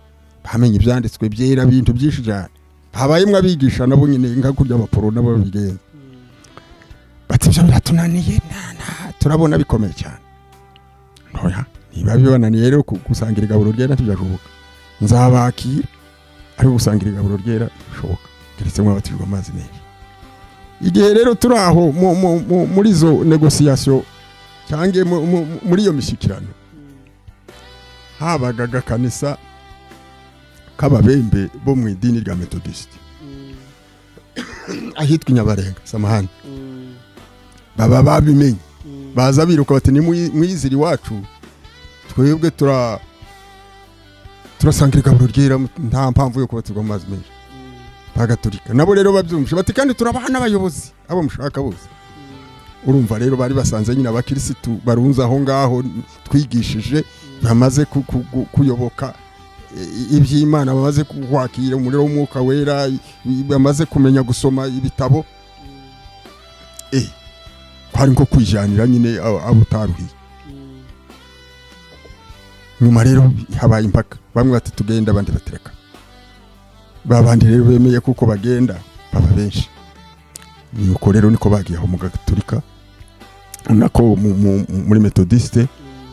bamenye ibyanditswe byera, bintu byinshi cyane. Habayemwo abigisha nabo nyine nka kurya abaporo nabo babigenza. Bati: "Ibyo biratunaniye, na turabona bikomeye cyane." Ntoya, niba bibananiye rero gusangira igaburo ryera ntibyashoboka. Nzabakira, ariko gusangira igaburo ryera bishoboka keretse mwabatijwe amazi menshi. Igihe rero turi aho muri izo négociations cyangwa muri iyo mishyikirano, habaga agakanisa k'ababembe bo mu idini rya Metodisite ahitwa Inyabarenga, samahani. Baba babimenye, baza biruka bati: "Ni mwizire iwacu, twebwe turasangira igaburo ryera, nta mpamvu yo kubatizwa mu mazi menshi." Bagaturika nabo rero babyumvise bati: "Kandi turabaha n'abayobozi abo mushaka bose." Urumva rero bari basanze nyine abakirisitu barunze aho ngaho twigishije, bamaze kuyoboka iby'Imana, bamaze kwakira umuriro w'Umwuka Wera, bamaze kumenya gusoma ibitabo. Kwari nko kwijyanira nyine abo utaruhiye. Nyuma rero habaye impaka, bamwe bati: "Tugenda," abandi batereka. Babandi rero bemeye kuko bagenda baba benshi. Nuko rero niko bagiye aho mu Gaturika, nako muri Metodiste,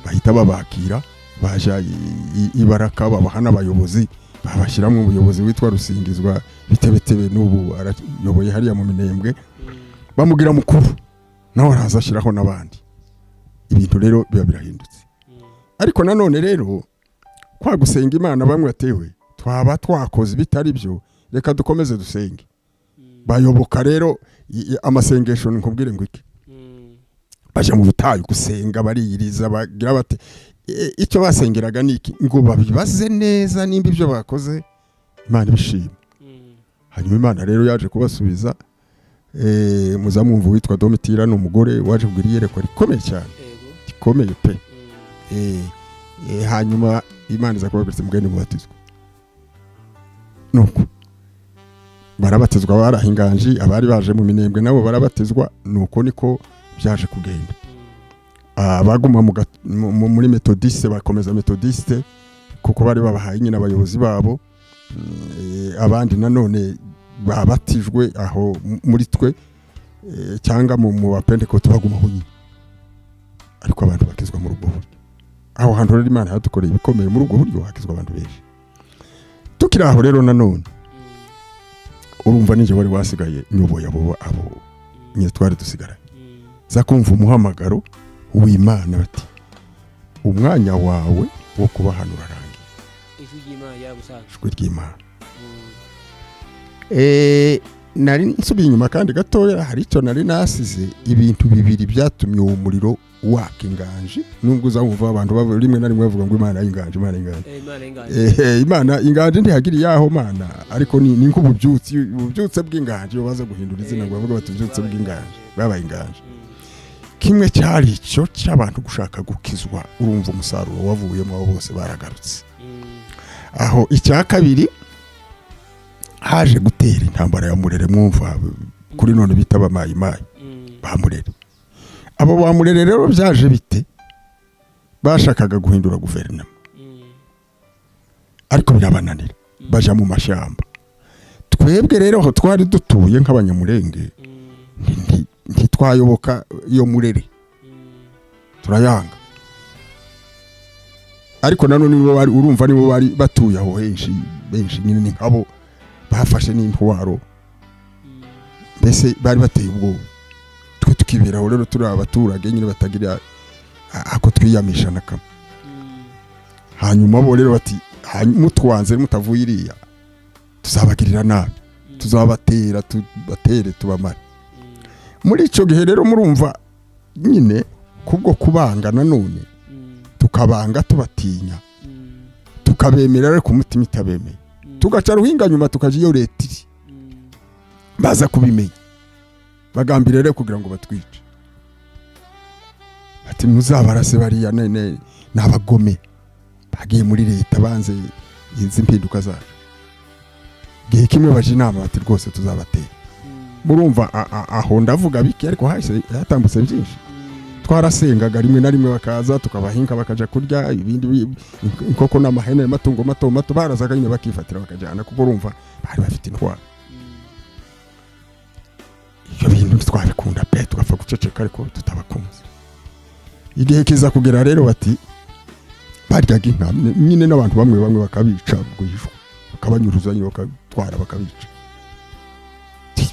bahita babakira, baja ibaraka, babaha n'abayobozi, babashyiramo umuyobozi witwa Rusingizwa Bitebetebe, n'ubu arayoboye hariya mu Minembwe. Bamugira mukuru, nawe araza ashyiraho n'abandi. Ibintu rero biba birahindutse. Ariko nanone rero kwa gusenga Imana, bamwe batewe twaba twakoze ibitari byo, reka dukomeze dusenge. Bayoboka rero amasengesho. Nkubwire ngo iki, bajya mu butayu gusenga, bariyiriza, bagira bate. Icyo basengeraga ni iki? Ngo babibaze neza nimba ibyo bakoze Imana ibishima. Hanyuma Imana rero yaje kubasubiza. Muzamwumva witwa Domitira, ni umugore waje kugira iyerekwa rikomeye cyane, rikomeye pe. Hanyuma Imana iza kubabwira iti: "Mugende mubatizwe." Nuko barabatizwa, baraha inganji, abari baje mu Minembwe nabo barabatizwa. Nuko niko byaje kugenda. Abaguma muri Metodiste bakomeza Metodiste kuko bari babahaye nyine abayobozi babo. Abandi nanone babatijwe aho muri twe, cyangwa mu Bapentekote, bagumaho nyine, ariko abantu bakizwa muri ubwo buryo. Aho hantu rero Imana yadukoreye ibikomeye muri ubwo buryo, hakizwa abantu benshi. Tukiri aho rero nanone, urumva ninjye wari wasigaye nyoboye abo nyine twari dusigaranye. Za kumva umuhamagaro w'Imana bati: "Umwanya wawe wo kuba hano urarangiye." Ijwi ry'Imana ryaragusanze. Ijwi ry'Imana. Nari nsubiye inyuma kandi gatoya, hari icyo nari nasize. Ibintu bibiri byatumye uwo muriro Waka inganji, nubwo uzamva abantu rimwe na rimwe bavuga ngo Imana y'inganji, Imana y'inganji. Imana y'inganji. Imana inganji ntihagira iyaho mana, ariko ni nk'ububyutsi, ububyutse bw'inganji. Iyo baza guhindura izina ngo bavuga bati ububyutse bw'inganji, babaye inganji. Kimwe cyari icyo cy'abantu gushaka gukizwa. Urumva umusaruro wavuyemo, abo bose baragarutse. Aho icya kabiri haje gutera intambara ya Murere, mwumva kuri none bita abamayimayi ba Murere. Abo ba Murere rero byaje bite? Bashakaga guhindura guverinoma, ariko birabananira, baja mu mashyamba. Twebwe rero aho twari dutuye nk'Abanyamurenge, ntitwayoboka iyo Murere, turayanga. Ariko nanone nibo bari, urumva nibo bari batuye aho henshi, benshi nyine ni nkabo bafashe n'intwaro, mbese bari bateye ubwoba. Twe tukiberaho rero turi abaturage nyine batagira ako twiyamisha na kamwe. Hanyuma bo rero bati: "Mutwanze mutavuye iriya, tuzabagirira nabi, tuzabatera, tubatere tubamare." Muri icyo gihe rero murumva nyine kubwo kubanga nanone, tukabanga tubatinya, tukabemera ariko umutima itabemeye, tugaca ruhinga nyuma tukaja iyo leta iri. Baza kubimenya, bagambira rero kugira ngo batwice, ati: "Muzabarase bariya nene ni abagome bagiye muri leta, banze izi mpinduka zacu." Igihe kimwe baje inama bati: "Rwose tuzabatera." Murumva aho ndavuga bike, ariko hahise hatambutse byinshi. Twarasengaga, rimwe na rimwe bakaza tukabahinka, bakaja kurya ibindi inkoko n'amahene, amatungo mato mato. Barazaga nyine bakifatira bakajyana, kuko urumva bari bafite intwaro. Ibyo bintu twabikunda pe, tugapfa guceceka ariko tutabakunze. Igihe kiza kugera rero bati baryaga inka nyine n'abantu bamwe bamwe bakabica rwihishwa, bakabanyuruza nyine, bakatwara bakabica.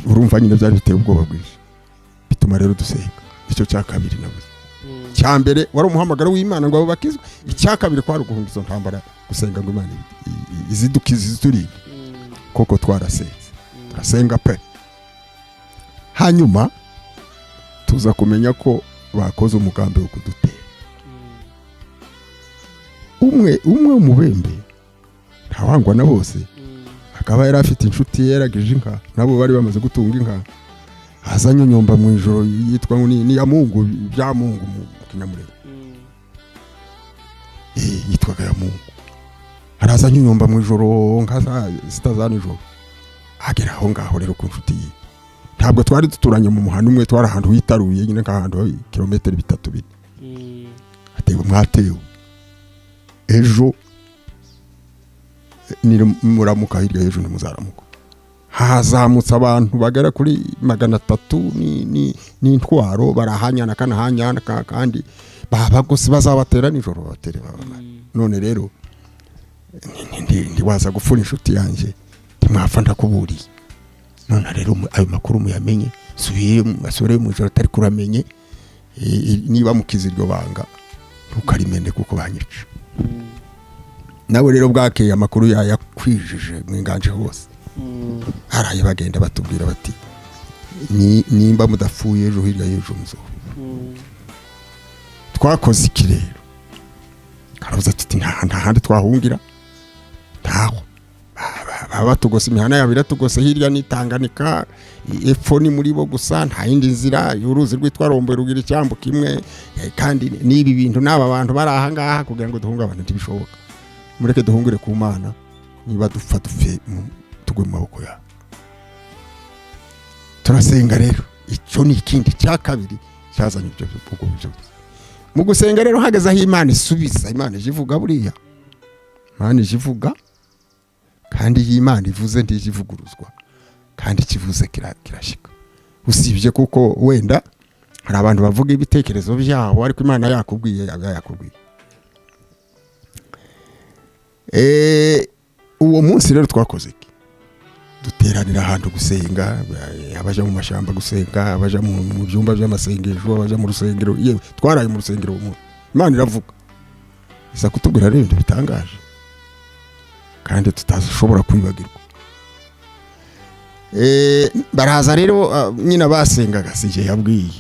Urumva nyine byari biteye ubwoba bwinshi, bituma rero dusenga. Icyo cya kabiri nabuze. Cya mbere wari umuhamagaro w'Imana ngo abo bakizwe. Icya kabiri kwari uguhunga izo ntambara, gusenga ngo Imana izidukize, iziturinde. Koko twarasenze, turasenga pe. Hanyuma tuza kumenya ko bakoze umugambi wo kudutera. Umwe umwe w'umubembe, ntawangwa na bose, akaba yari afite inshuti ye yaragije inka, nabo bari bamaze gutunga inka. Aza nyonyomba mu ijoro, yitwa ngo ni Yamungu, bya Mungu mu Kinyamurenge. Yitwaga Yamungu. Araza nyonyomba mu ijoro nka saa 6 za nijoro, agera aho ngaho rero ku nshuti ye. Ntabwo twari duturanye mu muhanda umwe, twari ahantu hitaruye nyine, nk'ahantu kilometero 3, 4. Atewe, mwatewe, ejo muramuka, hirya y'ejo ntimuzaramuka. Hazamutse abantu bagera kuri 300 n'intwaro, barahanyana kanahanyana, kandi babagose, bazabatera nijoro, babatere babamare. None rero ntiwaza gupfura inshuti yanjye, ntimwapfa, ndakuburiye. None rero ayo makuru muyamenye, asubire mu ijoro atari kuramenye. Niba mukize iryo banga ntukarimene, kuko banyica. Nawe rero bwakeye amakuru yayakwijije mu inganje hose, haraye bagenda batubwira bati: "Nimba mudapfuye ejo, hirya y'ejo muzo." Twakoze iki rero? Karabuze tuti nta handi twahungira, ntaho. Baba batugose, imihanda yabo iratugose, hirya ni Tanganyika, epfo ni muri bo gusa, nta yindi nzira. Uruzi rwitwa Rombo rugira icyambu kimwe, kandi n'ibi bintu n'aba bantu bari aha ngaha, kugira ngo duhungabane ntibishoboka. Mureke duhungire ku Mana, niba dupfa dupfe, tugwe mu maboko yawe. Turasenga rero. Icyo ni ikindi cya kabiri cyazanye ibyo ubwo byose. Mu gusenga rero hageze aho Imana isubiza. Imana ije ivuga, buriya Imana ije ivuga, kandi iyo Imana ivuze ntijya ivuguruzwa, kandi ikivuze kirashyika, usibye kuko wenda hari abantu bavuga ibitekerezo byabo, ariko Imana yakubwiye aba yakubwiye. Uwo munsi rero twakoze iki? Duteranira ahantu gusenga, abaja mu mashyamba gusenga, abaja mu byumba by'amasengesho, abaja mu rusengero. Yewe, twaraye mu rusengero uwo munsi. Imana iravuga, iza kutubwira rero ibintu bitangaje kandi tutashobora kwibagirwa. Baraza rero, nyine basengaga si jye yabwiye.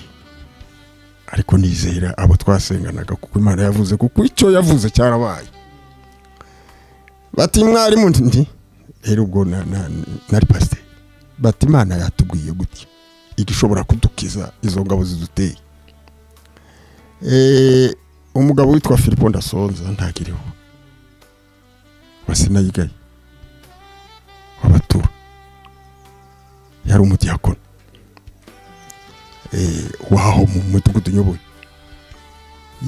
Ariko nizera abo twasenganaga, kuko Imana yavuze, kuko icyo yavuze cyarabaye. Bati: "Mwarimu," nti rero ubwo nari pasiteri, bati: "Imana yatubwiye gutya, igishobora kudukiza izo ngabo ziduteye." Umugabo witwa Filipo Ndasonza, ntakiriho, wa Sinayigaye w'Abatura, yari umudiyakoni waho mu mudugudu nyoboye,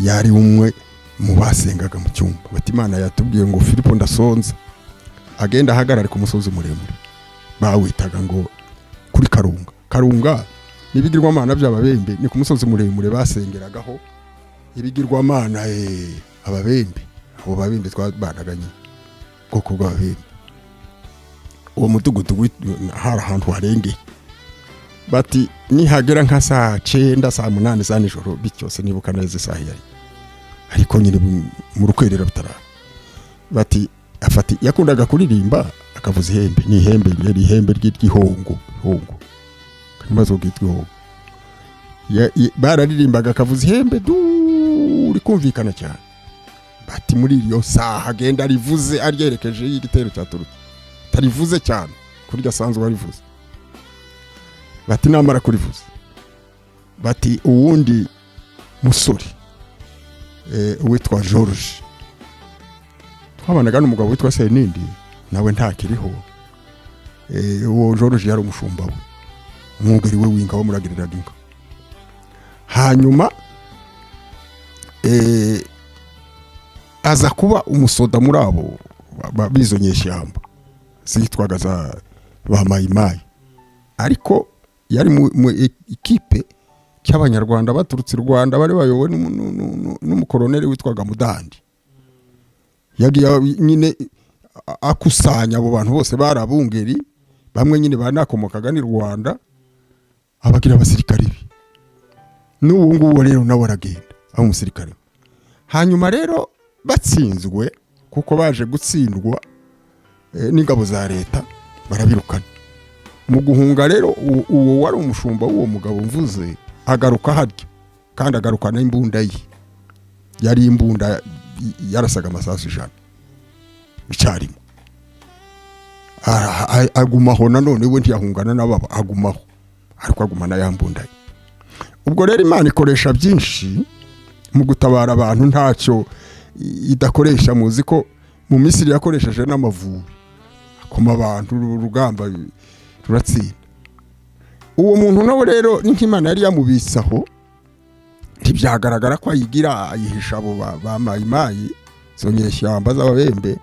yari umwe mu basengaga mu cyumba. Bati: "Imana yatubwiye ngo Filipo Ndasonza agenda ahagarare ku musozi muremure bawitaga ngo kuri Karunga." Karunga n'ibigirwamana by'Ababembe, ni ku musozi muremure basengeragaho ibigirwamana, Ababembe, abo Babembe twabanaga nyine, ubwoko bw'Ababembe. Uwo mudugudu hari ahantu harengeye. Bati nihagera nka saa 9, saa 8 za nijoro bityo, nibuka neza isaha yari, ariko nyine mu rukwerera butarara. Bati afati, yakundaga kuririmba akavuza ihembe, ni ihembe, yari ihembe ry'ihongo, ihongo kanyamaswa bwitwa ihongo. Bararirimbaga akavuza ihembe du rikumvikana cyane. Bati muri iyo saha agenda arivuze aryerekeje iyo igitero cyaturutse, tarivuze cyane kurya asanzwe arivuze. Bati namara kurivuza, bati uwundi musore witwa George twabanaga n'umugabo witwa Senindi, nawe ntakiriho. Uwo George yari umushumba we, umwungeri we w'inka, wamuragiriraga inka. Hanyuma aza kuba umusoda muri abo b'izo nyeshyamba zitwaga za ba Mayimayi, ariko yari mu ikipe cy'Abanyarwanda baturutse i Rwanda, bari bayobowe n'umukoroneri witwaga Mudandi. Yagiye nyine akusanya abo bantu bose bari abungeri, bamwe nyine banakomokaga ni Rwanda, abagira abasirikare be. N'ubu ngubu rero nawe aragenda aba umusirikare we. Hanyuma rero batsinzwe, kuko baje gutsindwa n'ingabo za leta, barabirukana. Mu guhunga rero, uwo wari umushumba w'uwo mugabo mvuze agaruka harya, kandi agarukana imbunda ye, yari imbunda yarasaga amasasu 100 icyarimwe. Agumaho nanone, we ntiyahungana n'ababa, agumaho, ariko agumana ya mbunda ye. Ubwo rero Imana ikoresha byinshi mu gutabara abantu, ntacyo idakoresha. Muzi ko mu Misiri yakoresheje n'amavubi akoma abantu, urugamba ruratsinda. Uwo muntu nawe rero ni nk'Imana yari yamubitse aho, ntibyagaragara ko ayigira, ayihisha abo ba Mayimayi, izo nyeshyamba z'Ababembe,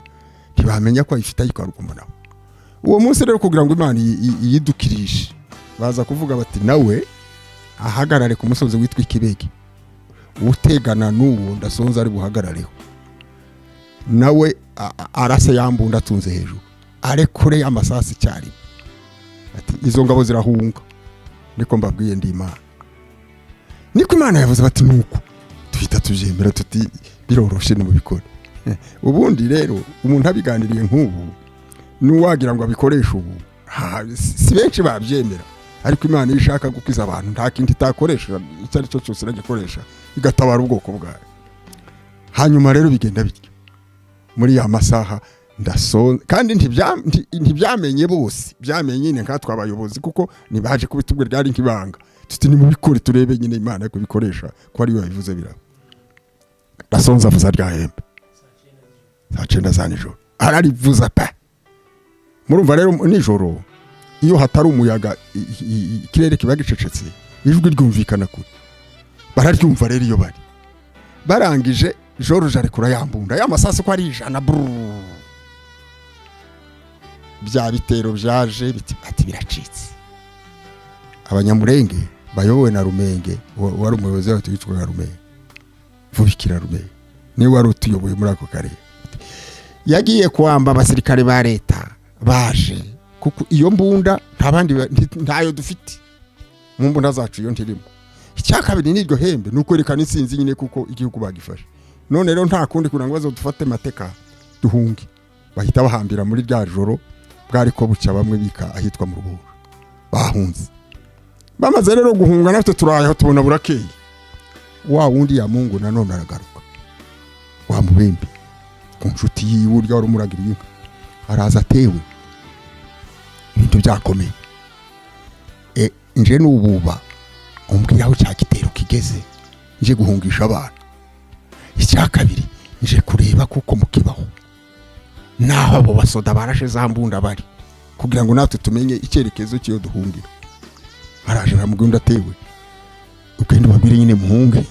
ntibamenya ko ayifite, ayikaruguma nabo. Uwo munsi rero, kugira ngo Imana iyidukirishe, baza kuvuga bati nawe ahagarare ku musozi witwa Ikibege, utegana n'uwo Ndasonza ari buhagarareho, nawe arase ya mbunda atunze hejuru, arekure amasasu icyarimwe. Ati izo ngabo zirahunga, niko mbabwiye, ndi Imana, niko Imana yavuze. Bati nuko tuhita tubyemera, tuti biroroshe, nimubikore. Ubundi rero umuntu abiganiriye nk'ubu n'uwagira ngo abikoreshe ubu, si benshi babyemera. Ariko Imana iyo ishaka gukiza abantu, nta kintu itakoresha, icyo ari cyo cyose iragikoresha igatabara ubwoko bwayo. Hanyuma rero bigenda bityo muri ya masaha ndasonza, kandi ntibyamenye bose, byamenye nyine nkatwe abayobozi, kuko ntibaje kubitubwira, ryari nk'ibanga. Tuti nimubikore turebe nyine Imana kubikoresha, ko ariyo yabivuze biraba. Ndasonza avuza rya hembe saa 9 za nijoro, ararivuza pe. Murumva rero nijoro iyo hatari umuyaga, ikirere kiba gicecetse, ijwi ryumvikana kure, bararyumva. Rero iyo bari barangije, George arekura ya mbunda, ya masasu ko ari 100, brrr. Bya bitero byaje biti ati biracitse. Abanyamurenge bayobowe na Rumenge, wari umuyobozi wacu witwaga Rumenge, Vubikira Rumenge, niwe wari utuyoboye muri ako karere, yagiye kwamba abasirikare ba leta baje, kuko iyo mbunda nta bandi ntayo dufite mu mbunda zacu, iyo ntirimo. Icya kabiri n'iryo hembe ni ukwerekana intsinzi nyine, kuko igihugu bagifashe. None rero nta kundi, kugira ngo bazadufate mateka duhunge, bahita bahambira muri rya joro bwari ko bucya, bamwe bika ahitwa mu Rubura bahunze. Bamaze rero guhunga, natwe turayeho tubona burakeye. Wa wundi ya Mungu nanone aragaruka, wa mubembe ku nshuti yiwe urya wari umuragiriye inka, araza atewe ibintu byakomeye. Nje nububa umbwira aho cya gitero kigeze, nje guhungisha abana. Icya kabiri, nje kureba kuko mukibaho naho abo basoda barashe za mbunda bari, kugira ngo natwe tumenye icyerekezo cy'iyo duhungira. Araje aramubwira undi atewe, ugenda ubabwire nyine muhunge,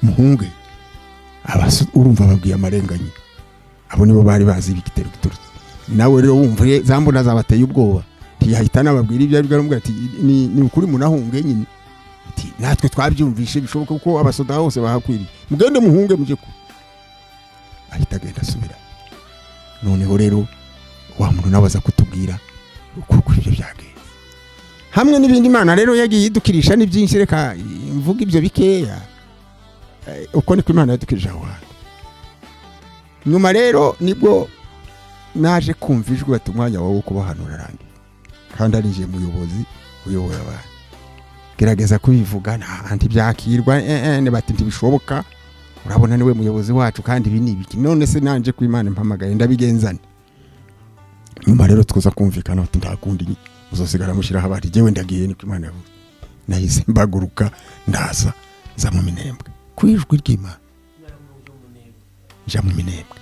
muhunge. Urumva babwiye amarenganye, abo nibo bari bazi igitero giturutse. Nawe rero wumva za mbunda zabateye ubwoba, ntiyahita anababwira ibyo aribyo, aramubwira ati ni ukuri munahunge nyine, ati natwe twabyumvishe, bishoboka ko abasoda hose bahakwiriye, mugende muhunge mujye ku. Ahita agenda asubira. Noneho rero wa muntu nawe aza kutubwira uko ibyo byagenze hamwe n'ibindi. Imana rero yagiye idukirisha ni byinshi, reka mvuga ibyo bikeya. Uko niko Imana yadukirije aho hantu. Nyuma rero nibwo naje kumva ijwi bati umwanya wawe wo kuba hano urarangiye, kandi ari njye muyobozi uyoboye abantu. Gerageza kubivuga nta ntibyakirwa, bati ntibishoboka, urabona niwe muyobozi wacu kandi ibi ni ibiki? None se nanje ku Imana impamagaye ndabigenzane? Nyuma rero tuza kumvikana, bati nta kundi, muzosigara mushyiraho abandi, jyewe ndagiye, niko Imana yavuze. Nahise mbaguruka ndaza, nza mu Minembwe ku ijwi ry'Imana, nja mu Minembwe.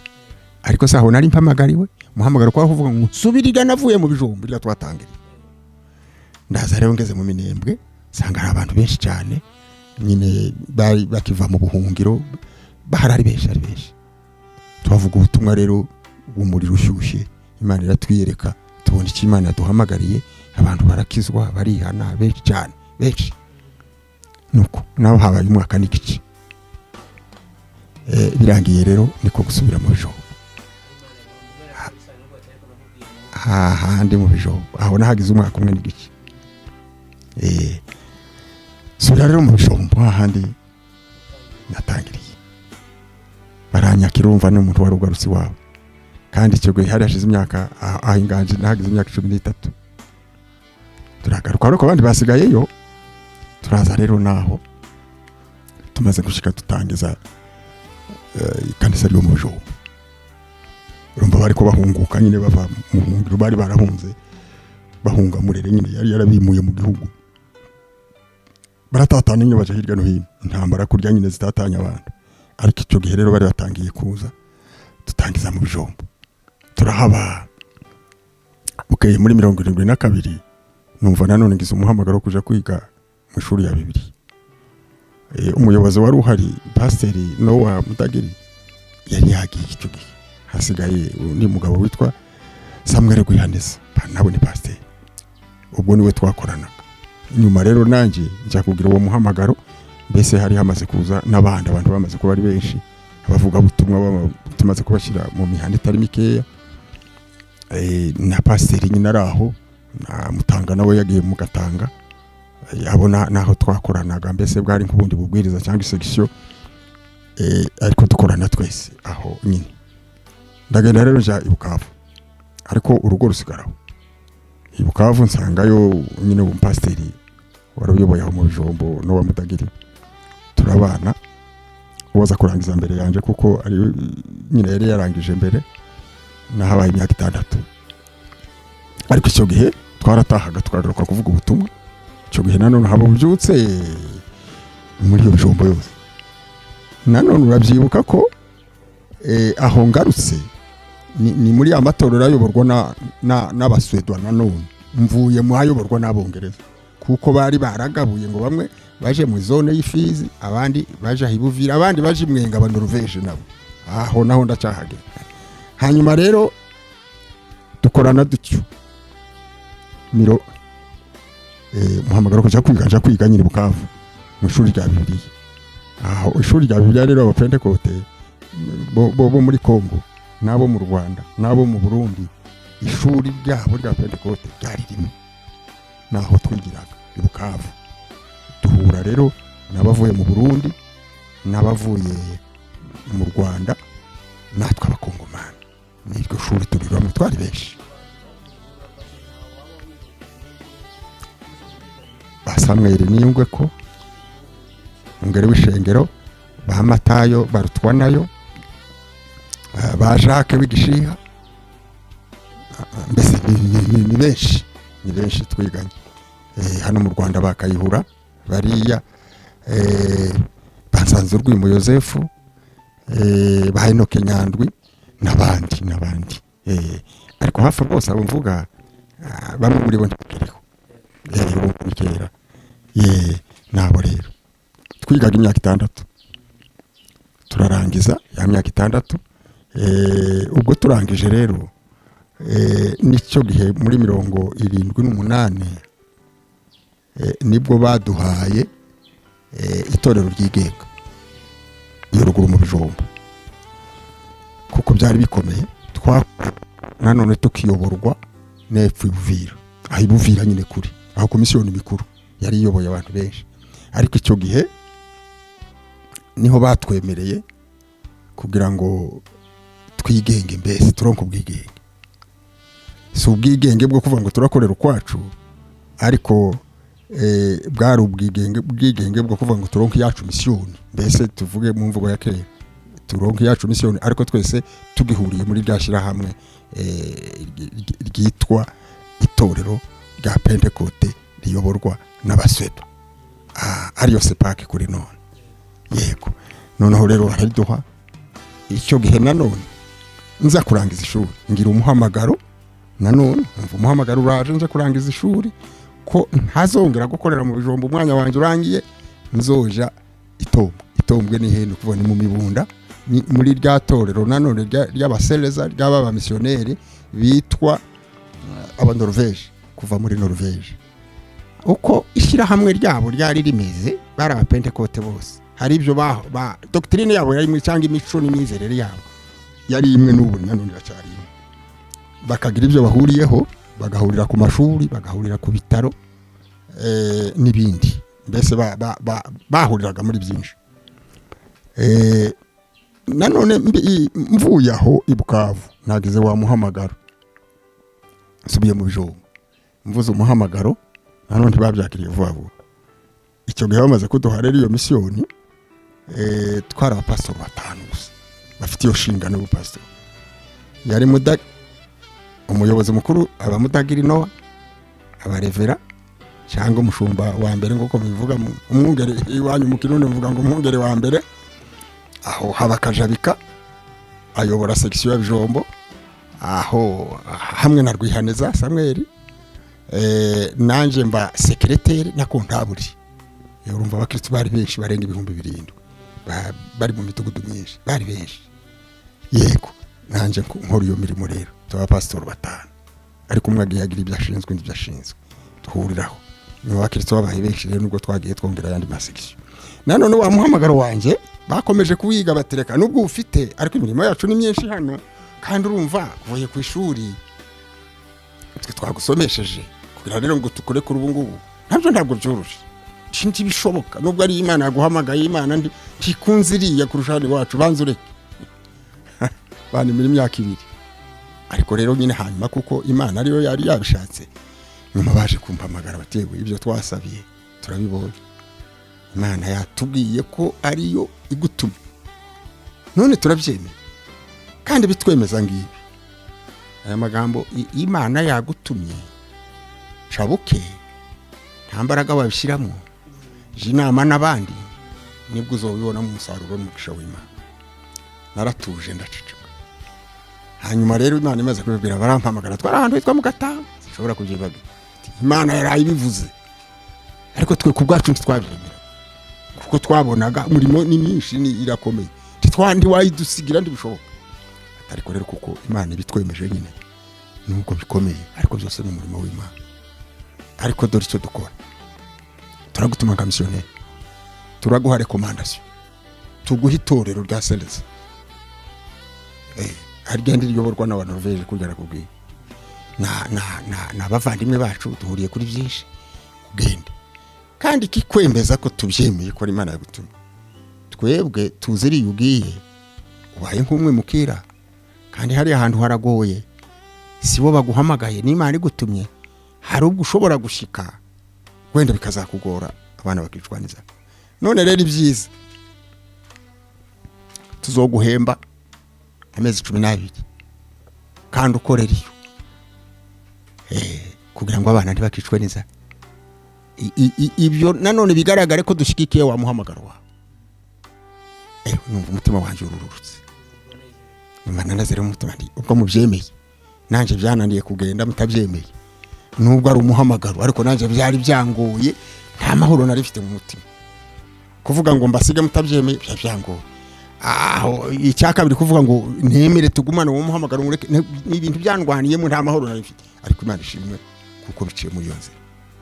Ariko se aho nari mpamagariwe umuhamagaro kwa kuvuga ngo nsubirira navuye mu bijumba rya twatangiriye. Ndaza rero, ngeze mu Minembwe nsanga hari abantu benshi cyane nyine bari bakiva mu buhungiro, bahari ari benshi, ari benshi. Tubavuga ubutumwa rero bw'umuriro ushyushye, Imana iratwiyereka, tubona icyo Imana yaduhamagariye, abantu barakizwa, barihana benshi cyane, benshi. Nuko naho habaye umwaka n'igice. Birangiye rero niko gusubira mu bijumba, hahandi mu bijumba aho nahagize umwaka umwe n'igice. Subira rero mu bijumba hahandi natangiriye, baranyakira. Urumva ni umuntu wari ugarutse iwabo, kandi icyo gihe hari hashize imyaka aho inganje nahagize imyaka 13. Turagaruka ariko abandi basigayeyo. Turaza rero, naho tumaze gushika dutangiza ikanisa ryo mu bijumba. Urumva bari ko bahunguka nyine bava mu buhungiro, bari barahunze bahunga Murere nyine yari yarabimuye mu gihugu, baratatana nyine baja hirya no hino, intambara kurya nyine zitatanya abantu. Ariko icyo gihe rero bari batangiye kuza, dutangiza mu bijumba, turahaba. Bukeye muri 72 numva nanone ngize umuhamagaro wo kuja kwiga mu ishuri ya Bibiliya. Umuyobozi wari uhari, pasiteri Nowa Mudagiri, yari yagiye icyo gihe, hasigaye undi mugabo witwa Samuel Gwihaneza, nawe ni pasiteri, ubwo niwe twakoranaga. Nyuma rero nanjye njya kugira uwo muhamagaro, mbese hari hamaze kuza n'abandi, abantu bamaze kuba ari benshi, abavugabutumwa tumaze kubashyira mu mihanda itari mikeya. Na pasiteri nyine ari aho na Mutanga nawe yagiye mu Gatanga. Abo naho twakoranaga, mbese bwari nk'ubundi bubwiriza cyangwa isection, ariko dukorana twese aho nyine. Ndagenda rero njya i Bukavu, ariko urugo rusigaraho i Bukavu. Nsangayo nyine umupasiteri wari uyoboye aho mu bijombo n'uwa Mudagiri, turabana. Uwaza kurangiza mbere yanjye, kuko ari nyine yari yarangije mbere, nahabaye imyaka 6. Ariko icyo gihe twaratahaga tukagaruka kuvuga ubutumwa. Icyo gihe nanone haba ubyutse muri iyo bijombo yose. Nanone urabyibuka ko aho ngarutse ni muri ya matorero ayoborwa n'Abaswedwa. Nanone mvuye mu ayoborwa n'Abongereza, kuko bari baragabuye ngo bamwe baje mu zone y'Ifizi, abandi baje aho i Buvira, abandi baje i Mwenga, Abanoruveje nabo aho naho ndacyahagera. Hanyuma rero dukorana dutyo miro muhamagaro kuja kwiga, nja kwiga nyine Bukavu mu ishuri rya Bibiliya. Aho ishuri rya Bibiliya rero, Abapentekote bo muri Kongo n'abo mu Rwanda n'abo mu Burundi, ishuri ryabo rya Pentekote ryari rimwe, naho twigiraga i Bukavu. Duhura rero n'abavuye mu Burundi n'abavuye mu Rwanda, natwe Abakongomani, n'iryo shuri turiramo, twari benshi. Ba Samweli Niyungwe ko Umwungere w'ishengero, ba Matayo barutwa nayo, ba Jacques w'igishiha. Mbese ni benshi, ni benshi twiganye. Hano mu Rwanda bakayihura bariya, basanze Urwimo Yosefu, ba Henoke Nyandwi n'abandi n'abandi. Ariko hafi bose abo mvuga, bamwe muri bo ntibakiriho. Urumva ni kera. Nabo rero twigaga imyaka 6, turarangiza ya myaka 6. Ubwo turangije rero, nicyo gihe muri 78, nibwo baduhaye itorero ryigenga iyo ruguru mu Bijombo, kuko byari bikomeye. Twa nanone tukiyoborwa n'epfo i Buvira, aho i Buvira nyine kuri aho komisiyoni mikuru yari iyoboye abantu benshi. Ariko icyo gihe niho batwemereye kugira ngo twigenge, mbese turonke ubwigenge. Si ubwigenge bwo kuvuga ngo turakorera ukwacu, ariko bwari ubwigenge bwo kuvuga ngo turonke iyacu misiyoni. Mbese tuvuge mu mvugo ya kera, turonke iyacu misiyoni, ariko twese tugihuriye muri rya shyirahamwe ryitwa itorero rya Pentekote riyoborwa n'Abaswedo, ariyo CEPAC kuri none. Yego, noneho rero barabiduha. Icyo gihe nanone nza kurangiza ishuri, ngira umuhamagaro nanone, numva umuhamagaro uraje nje kurangiza ishuri ko ntazongera gukorera mu Bijombo, umwanya wanjye urangiye, nzoja Itombwe. Itombwe ni hene kuva ni mu Mibunda, ni muri rya torero nanone ry'abasereza ry'aba bamisiyoneri bitwa Abanorvege, kuva muri Norvege. Uko ishyirahamwe ryabo ryari rimeze, bari Abapentekote bose. Hari ibyo ba doctrine yabo yari imwe, cyangwa imico n'imyizerere yabo yari imwe, n'ubu nanone iracyari imwe. Bakagira ibyo bahuriyeho, bagahurira ku mashuri, bagahurira ku bitaro, n'ibindi. Mbese bahuriraga muri byinshi. Nanone mvuye aho i Bukavu, nagize wa muhamagaro, nsubiye mu Bijombo, mvuze umuhamagaro, nanone ntibabyakiriye vuba vuba. Icyo gihe bamaze kuduha rero iyo misiyoni, twari abapasitori batanu gusa bafite iyo nshingano y'ubupasitori. Yari muda umuyobozi mukuru, aba Mudagiri Nowa, abarevera cyangwa umushumba wa mbere nk'uko mubivuga, umwungere iwanyu mu Kirundi muvuga ngo umwungere wa mbere. Aho haba Kajabika ayobora section ya Bijombo, aho hamwe na Rwihaneza Samweli, nanje mba secrétaire na comptable. Urumva abakristo bari benshi, barenga 7000, bari mu midugudu myinshi, bari benshi. Yego, nanje nkora iyo mirimo. Rero tuba pastor batanu, ariko umwe agiye agira ibyo ashinzwe, undi ibyo ashinzwe, duhuriraho. Nyuma abakristo babaye benshi rero, nubwo twagiye twongera ayandi ma section, nanone wa muhamagaro wanjye bakomeje kuwiga, batereka nubwo ufite, ariko imirimo yacu ni myinshi hano, kandi urumva uvuye ku ishuri, twe twagusomesheje, kugira rero ngo tukore kuri ubu ngubu nabyo ntabwo byoroshye, ntibishoboka. Nubwo ari Imana yaguhamagaye, Imana ntikunze iriya kurusha hano iwacu, banza ureke banimira imyaka 2. Ariko rero nyine hanyuma, kuko Imana ariyo yari yabishatse, nyuma baje kumpamagara batewe ibyo twasabiye turabibonye, Imana yatubwiye ko ariyo igutumye, none turabyemeye. Kandi bitwemeza ngibi aya magambo: "Imana yagutumye, cabuke, nta mbaraga wabishyiramo, jya inama n'abandi, nibwo uzobibonamo umusaruro n'umugisha w'Imana." Naratuje, ndaceceka. Hanyuma rero Imana imaze kubibwira, barampamagara, twari ahantu hitwa mu Gatanga, sinshobora kubyibaga. Imana yaraye ibivuze, ariko twe ku bwacu ntitwabyemera, kuko twabonaga umurimo ni myinshi, ni irakomeye, ntiwayidusigira, ntibishoboka. Ariko rero kuko Imana ibitwemeje nyine, nubwo bikomeye, ariko byose ni umurimo w'Imana. Ariko dore icyo dukora: turagutuma nka misiyoneri, turaguha recommandation, tuguha itorero rya Sereza harigenda riyoborwa n'Abanorvege. Kugira kubwiye na abavandimwe bacu, duhuriye kuri byinshi, ugende. Kandi ikikwemeza ko tubyemeye ko ari Imana yagutumye, twebwe tuzi iriya ugiye, ubaye nk'umwe mukira, kandi hariya ahantu haragoye. Si bo baguhamagaye, n'Imana igutumye, hari ubwo ushobora gushika wenda bikazakugora, abana bakicwa n'inzara. None rero ibyiza, tuzoguhemba amezi 12 kandi ukorera iyo kugira ngo abana ntibakicwe n'inzara. Ibyo nanone bigaragare ko dushyigikiye wa muhamagaro wawe. Numva umutima wanjye ururutse, numva nanazere umutima, nti ubwo mubyemeye, nanjye byananiye kugenda mutabyemeye. Nubwo ari umuhamagaro, ariko nanjye byari byangoye, nta mahoro nari mfite mu mutima. Kuvuga ngo mbasige mutabyemeye byari byangoye. Aho icya kabiri, kuvuga ngo ntemere tugumane uwo muhamagaro ngureke, ni ibintu byandwaniyemo, nta mahoro nari mfite. Ariko Imana ishimwe kuko biciye muri iyo nzira,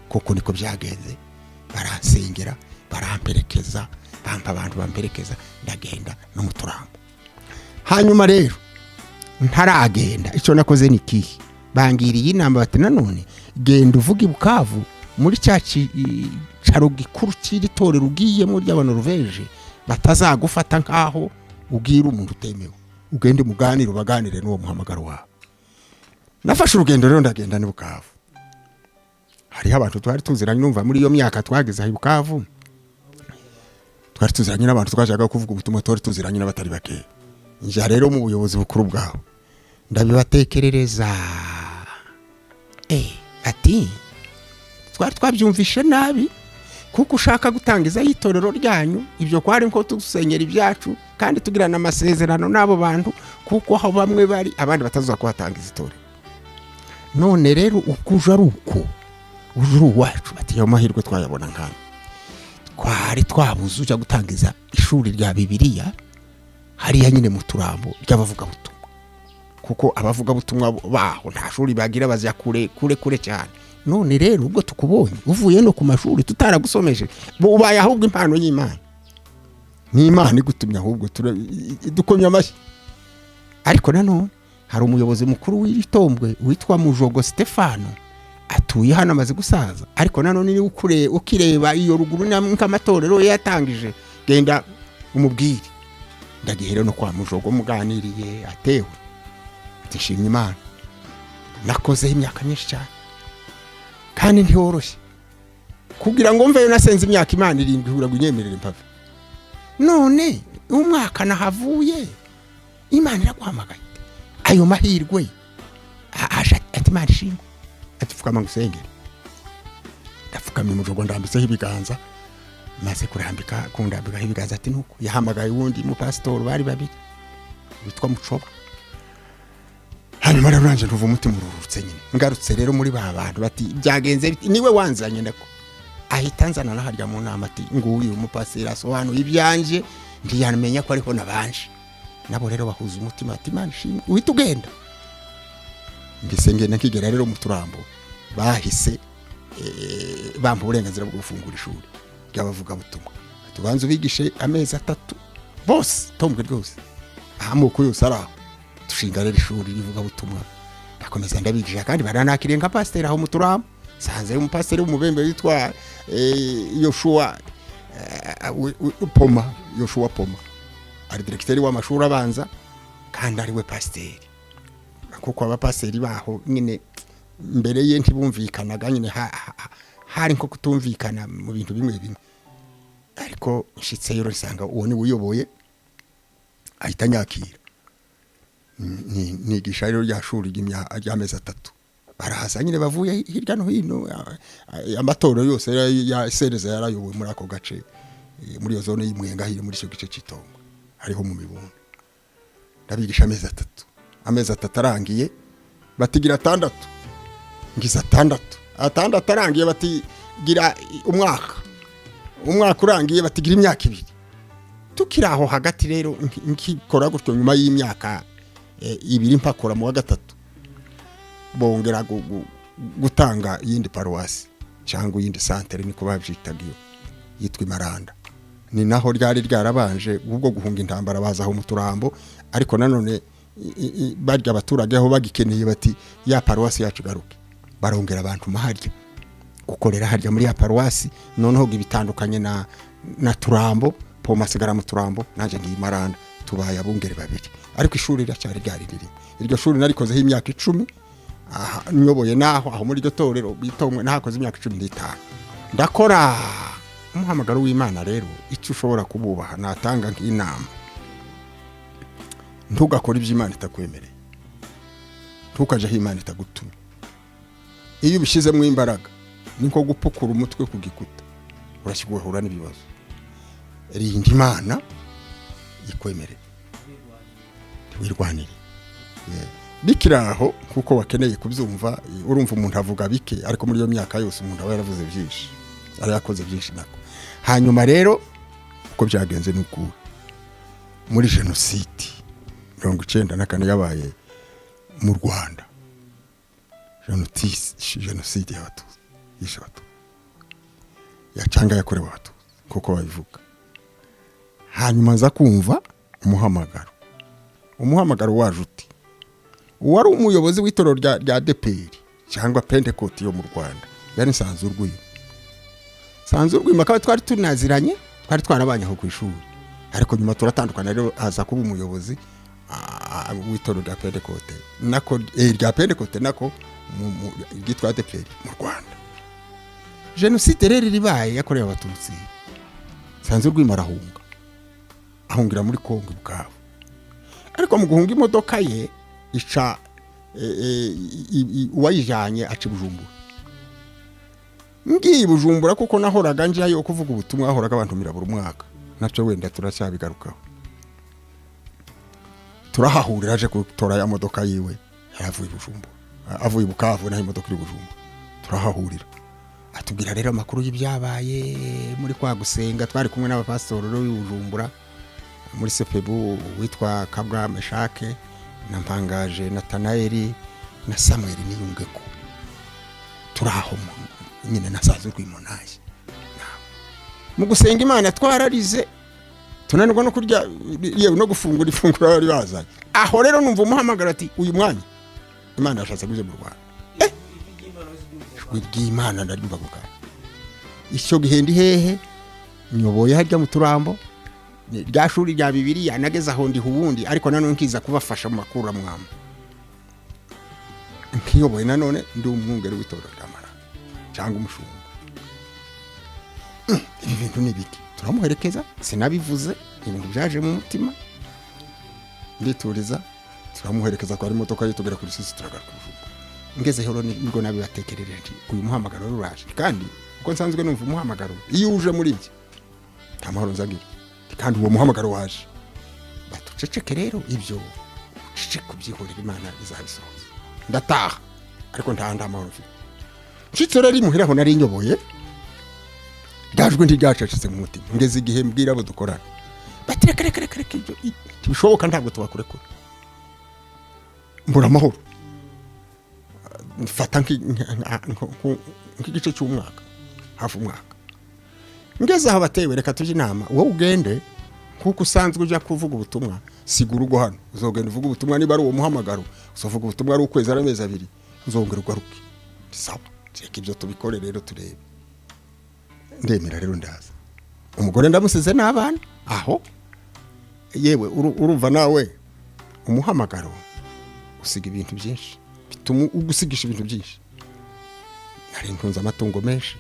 kuko niko byagenze. Baransengera, baramperekeza, bampa abantu bamperekeza, ndagenda no mu Turambo. Hanyuma rero ntaragenda, icyo nakoze ni kihe? Bangiriye inama bati: "Nanone genda uvuge i Bukavu muri cya cyicaro gikuru cy'iri torero ugiyemo ry'Abanoruveje, batazagufata nk'aho ubwira umuntu utemewe. Ugende muganire, ubaganire n'uwo muhamagaro wawe." Nafashe urugendo rero, ndagenda ni Bukavu. Hariho abantu twari tuziranye. Numva muri iyo myaka twageze aho i Bukavu, twari tuziranye n'abantu twashakaga kuvuga ubutumwa, twari tuziranye n'abatari bakeya. Njya rero mu buyobozi bukuru bwaho, ndabibatekerereza. Ati: "Twari twabyumvishe nabi, kuko ushaka gutangiza itorero ryanyu, ibyo kwari nko dusenyera ibyacu, kandi tugirana amasezerano n'abo bantu, kuko aho bamwe bari abandi batazuza kuhatangiza itorero. None rero uko uje ari uko uje uri uwacu." Bati: "Ayo mahirwe twayabona nkana twari twabuze ujya gutangiza ishuri rya Bibiliya hariya nyine mu Turambo ry'abavugabutumwa, kuko abavugabutumwa baho nta shuri bagira, bajya kure kure kure cyane. None rero ubwo tukubonye uvuye no ku mashuri tutaragusomeje, ubaye ahubwo impano y'Imana, ni Imana igutumye, ahubwo dukomye amashyi." Ariko nanone hari umuyobozi mukuru w'iri tombwe witwa Mujogo Stefano, atuye hano, amaze gusaza, ariko nanone niba ukireba iyo ruguru nk'amatorero ye yatangije, genda umubwire. Ndagiye rero no kwa Mujogo, muganiriye, atewe ati: "Shimye Imana, nakozeho imyaka myinshi cyane kandi ntiworoshye kugira ngo mveyo. Nasenze imyaka Imana 7 kugira ngo inyemerere mpave. None umwaka nahavuye, Imana iraguhamagaye, ayo mahirwe aje." Ati: "Imana ishimwe." Ati: "Pfukama ngusengere." Ndapfukamye, Mujogo ndambitseho ibiganza. Maze kurambika kundambikaho ibiganza, ati nuko yahamagaye uwundi mupasitori, bari babiri, witwa Mucoba. Hanyuma rero nanjye ntuva umutima ururutse nyine. Ngarutse rero muri ba bantu, bati: "Byagenze bite? Niwe wanzanye?" Ndako ahita anzana na harya mu nama, ati: "Nguyu umupasiteri asobanuye ibyanjye, ntiyamenya ko ariho nabanje." Nabo rero bahuza umutima, ati: "Imana ishimwe, uhita ugenda." Mbese ngenda, nkigera rero mu Turambo, bahise bampa uburenganzira bwo gufungura ishuri ry'abavugabutumwa. Tubanza ubigishe amezi 3 bose, tombwe rwose, amoko yose ari aho. Dushinga rero ishuri rivugabutumwa, ndakomeza ndabigisha, kandi baranakiriye nka pasiteri aho mu Turambo. Sanze umupasiteri w'umubembe witwa Yoshua Poma, Yoshua Poma, ari directeur w'amashuri abanza kandi ari we pasiteri, kuko abapasiteri baho nyine mbere ye ntibumvikanaga nyine, hari nko kutumvikana mu bintu bimwe bimwe. Ariko nshitseyo nsanga uwo niwe uyoboye, ahita anyakira. Nigisha rero rya shuri ry'amezi 3. Barahaza nyine bavuye hirya no hino, amatorero yose ya sereza yarayobowe muri ako gace, muri iyo zone y'Imwenga, hiri muri icyo gice cy'itongo hariho mu Mibunda. Ndabigisha amezi 3. Amezi 3 arangiye, batigira 6. Ngize 6. 6 arangiye, batigira umwaka. Umwaka urangiye, batigira imyaka 2. Tukiri aho hagati rero, nkikora gutyo, nyuma y'imyaka 2 mpakora, mu wa gatatu bongera gutanga iyindi paruwasi cyangwa iyindi santere, niko babyitaga, iyo yitwa Imaranda. Ni naho ryari ryarabanje ubwo guhunga intambara baza aho mu Turambo, ariko nanone barya abaturage aho bagikeneye, bati: "Ya paruwasi yacu garuke." Barongera abantu maharya gukorera harya muri ya paruwasi. Noneho ibitandukanye na Turambo, Poma asigara mu Turambo, nanjye ngiye Maranda, tubaye abungere babiri, ariko ishuri riracyari ryari ririmo. Iryo shuri narikozeho imyaka 10 aha nyoboye, naho aho muri iryo torero bitomwe nahakoze imyaka 15. Ndakora Umuhamagaro w'Imana rero, icyo ushobora kububaha, natanga nk'inama: ntugakore ibyo Imana itakwemereye, ntukajye aho Imana itagutumye. Iyo ubishyizemo imbaraga, ni nko gupukura umutwe ku gikuta, urashyirwa, uhura n'ibibazo. Rinda Imana ikwemerere, ntiwirwanire. Yeah. Bikiri aho, kuko bakeneye kubyumva. Urumva, umuntu avuga bike, ariko muri iyo myaka yose umuntu aba yaravuze byinshi, aba yakoze byinshi nako. Hanyuma rero uko byagenze ni uku: muri jenoside 94 yabaye mu Rwanda, jenoside y'Abatutsi, yishe Abatutsi cyangwa yakorewe Abatutsi kuko babivuga. Hanyuma nza kumva umuhamagaro. Umuhamagaro waje uti: uwari umuyobozi w'itorero rya ADEPR cyangwa Pentekoti yo mu Rwanda yari Nsanzurwimo. Nsanzurwimo akaba twari tunaziranye, twari twarabanye aho ku ishuri, ariko nyuma turatandukana. Rero aza kuba umuyobozi w'itorero rya Pentekote nako, rya Pentekote nako ryitwa ADEPR mu Rwanda. Jenoside rero ribaye yakorewe Abatutsi, Nsanzurwimo arahunga, ahungira muri Kongo i Bukavu. Ariko mu guhunga, imodoka ye ica uwayijanye aca i Bujumbura. Ngiye i Bujumbura, kuko nahoraga njyayo kuvuga ubutumwa, hahoraga bantumira buri mwaka, nacyo wenda turacyabigarukaho. Turahahurira, aje gutora ya modoka yiwe yaravuye i Bujumbura, avuye i Bukavu, naho imodoka iri Bujumbura. Turahahurira, atubwira rero amakuru y'ibyabaye muri kwa gusenga. Twari kumwe n'abapasitori rero b'i Bujumbura muri sepebu, witwa Kabwa Meshake na Mpangaje Natanayeli na Samuel Niyungeko. Turi aho nyine nasaza rwimonaye mu gusenga Imana, twararize, tunanirwa no kurya, yewe no gufungura ifunguro bari bazanye aho. Rero numva umuhamagaro ati: "Uyu mwanya Imana yashatse kuze mu Rwanda." Ijwi ry'Imana ndaryumva ako kanya. Icyo gihe ndi hehe? Nyoboye harya mu Turambo. Ni rya shuri rya Bibiliya nageze aho ndiha ubundi, ariko nanone nkiza kubafasha mu makuru amwamwe, nkiyoboye nanone ndi umwungeri w'itorero rya Mara cyangwa umushumba. Ibi bintu ni biki? Turamuherekeza. Sinabivuze, ibintu byaje mu mutima, ndituriza, turamuherekeza, twari imodoka ye, tugera kuri sisi, turagaruka Bujumbura. Ngeze hero nibwo nabibatekereje nti: "Uyu muhamagaro rero uraje, kandi uko nsanzwe numva umuhamagaro, iyo uje muri byo nta mahoro nzagira, kandi uwo muhamagaro waje." Batuceceke rero, ibyo uceceke ubyihorera, Imana izabisohoza. Ndataha, ariko nta mahoro mfite. Nshitse rero imuhira aho nari nyoboye, ryajwe ntiryacecetse mu mutima. Ngeze igihe mbwira abo dukorana, bati: "Reka, reka, reka, reka, ibyo ntibishoboka, ntabwo tubakurekura." Mbura amahoro, mfata nk'igice cy'umwaka, hafi umwaka. Ngeze aho batewe: "Reka tujye inama, wowe ugende nkuko usanzwe ujya kuvuga ubutumwa, siga urugo hano, uzogenda uvuga ubutumwa. Niba ari uwo muhamagaro, uzovuga ubutumwa ari ukwezi, ari amezi 2, uzongera ugaruke." Sawa, reka ibyo tubikore rero turebe. Ndemera rero, ndaza, umugore ndamusize n'abana aho. Yewe, urumva nawe, umuhamagaro usiga ibintu byinshi, bituma ugusigisha ibintu byinshi. Nari ntunze amatungo menshi,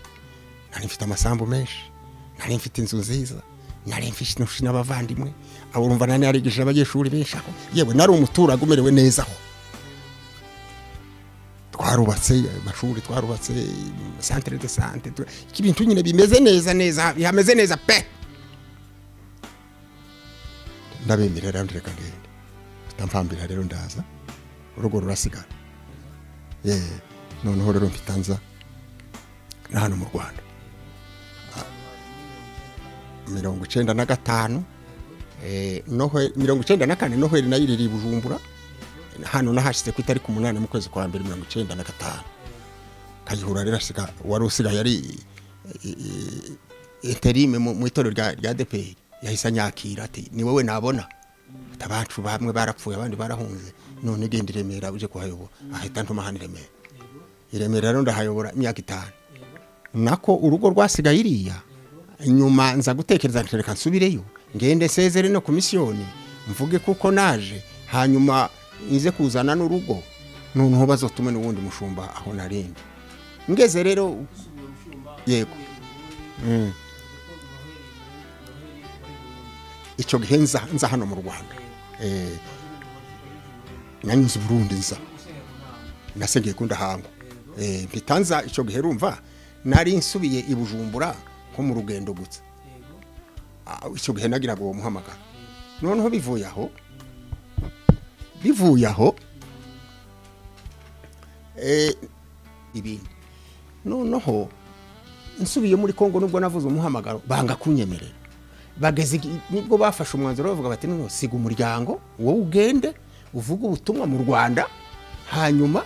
nari mfite amasambu menshi, nari mfite inzu nziza, nari mfite n'abavandimwe abo. Urumva, nari narigishije abanyeshuri benshi aho. Yewe, nari umuturage umerewe neza aho. Twarubatse amashuri, twarubatse centre de santé, ibintu nyine bimeze neza neza, bihameze neza pe. Ndabemerera, reka ngende. Mpita rero ndaza, urugo rurasigara. Ye, noneho rero mpita nza na hano mu Rwanda 95, 94, Noheli nayo iriri i Bujumbura. Hano nahashyize ku itariki 8 mu kwezi kwa mbere 95. Kayihura rero asiga, wari usigaye ari intérim mu itorero rya ADEPR, yahise anyakira ati: "Ni wowe nabona." Ati: "Abacu bamwe barapfuye, abandi barahunze, none genda i Remera uje kuhayobora." Ahita ntuma hano i Remera. I Remera rero ndahayobora imyaka 5. Nako urugo rwasigaye iriya. Nyuma nza gutekereza nti: "Reka nsubireyo, ngende nsezere no ku misiyoni, mvuge kuko naje, hanyuma nze kuzana n'urugo, noneho bazotume n'uwundi mushumba aho narindi." Ngeze rero, yego. Icyo gihe nza hano mu Rwanda, nanyuze i Burundi, nza nasengeye ku Ndahango. Mpita nza. Icyo gihe rumva nari nsubiye i Bujumbura nko mu rugendo gusa. Icyo gihe nagiraga uwo muhamagaro. Noneho bivuye aho ibindi, noneho nsubiye muri Kongo, nubwo navuze umuhamagaro banga kunyemerera. Bageze nibwo bafashe umwanzuro, bavuga bati: "Noneho siga umuryango, wowe ugende uvuge ubutumwa mu Rwanda, hanyuma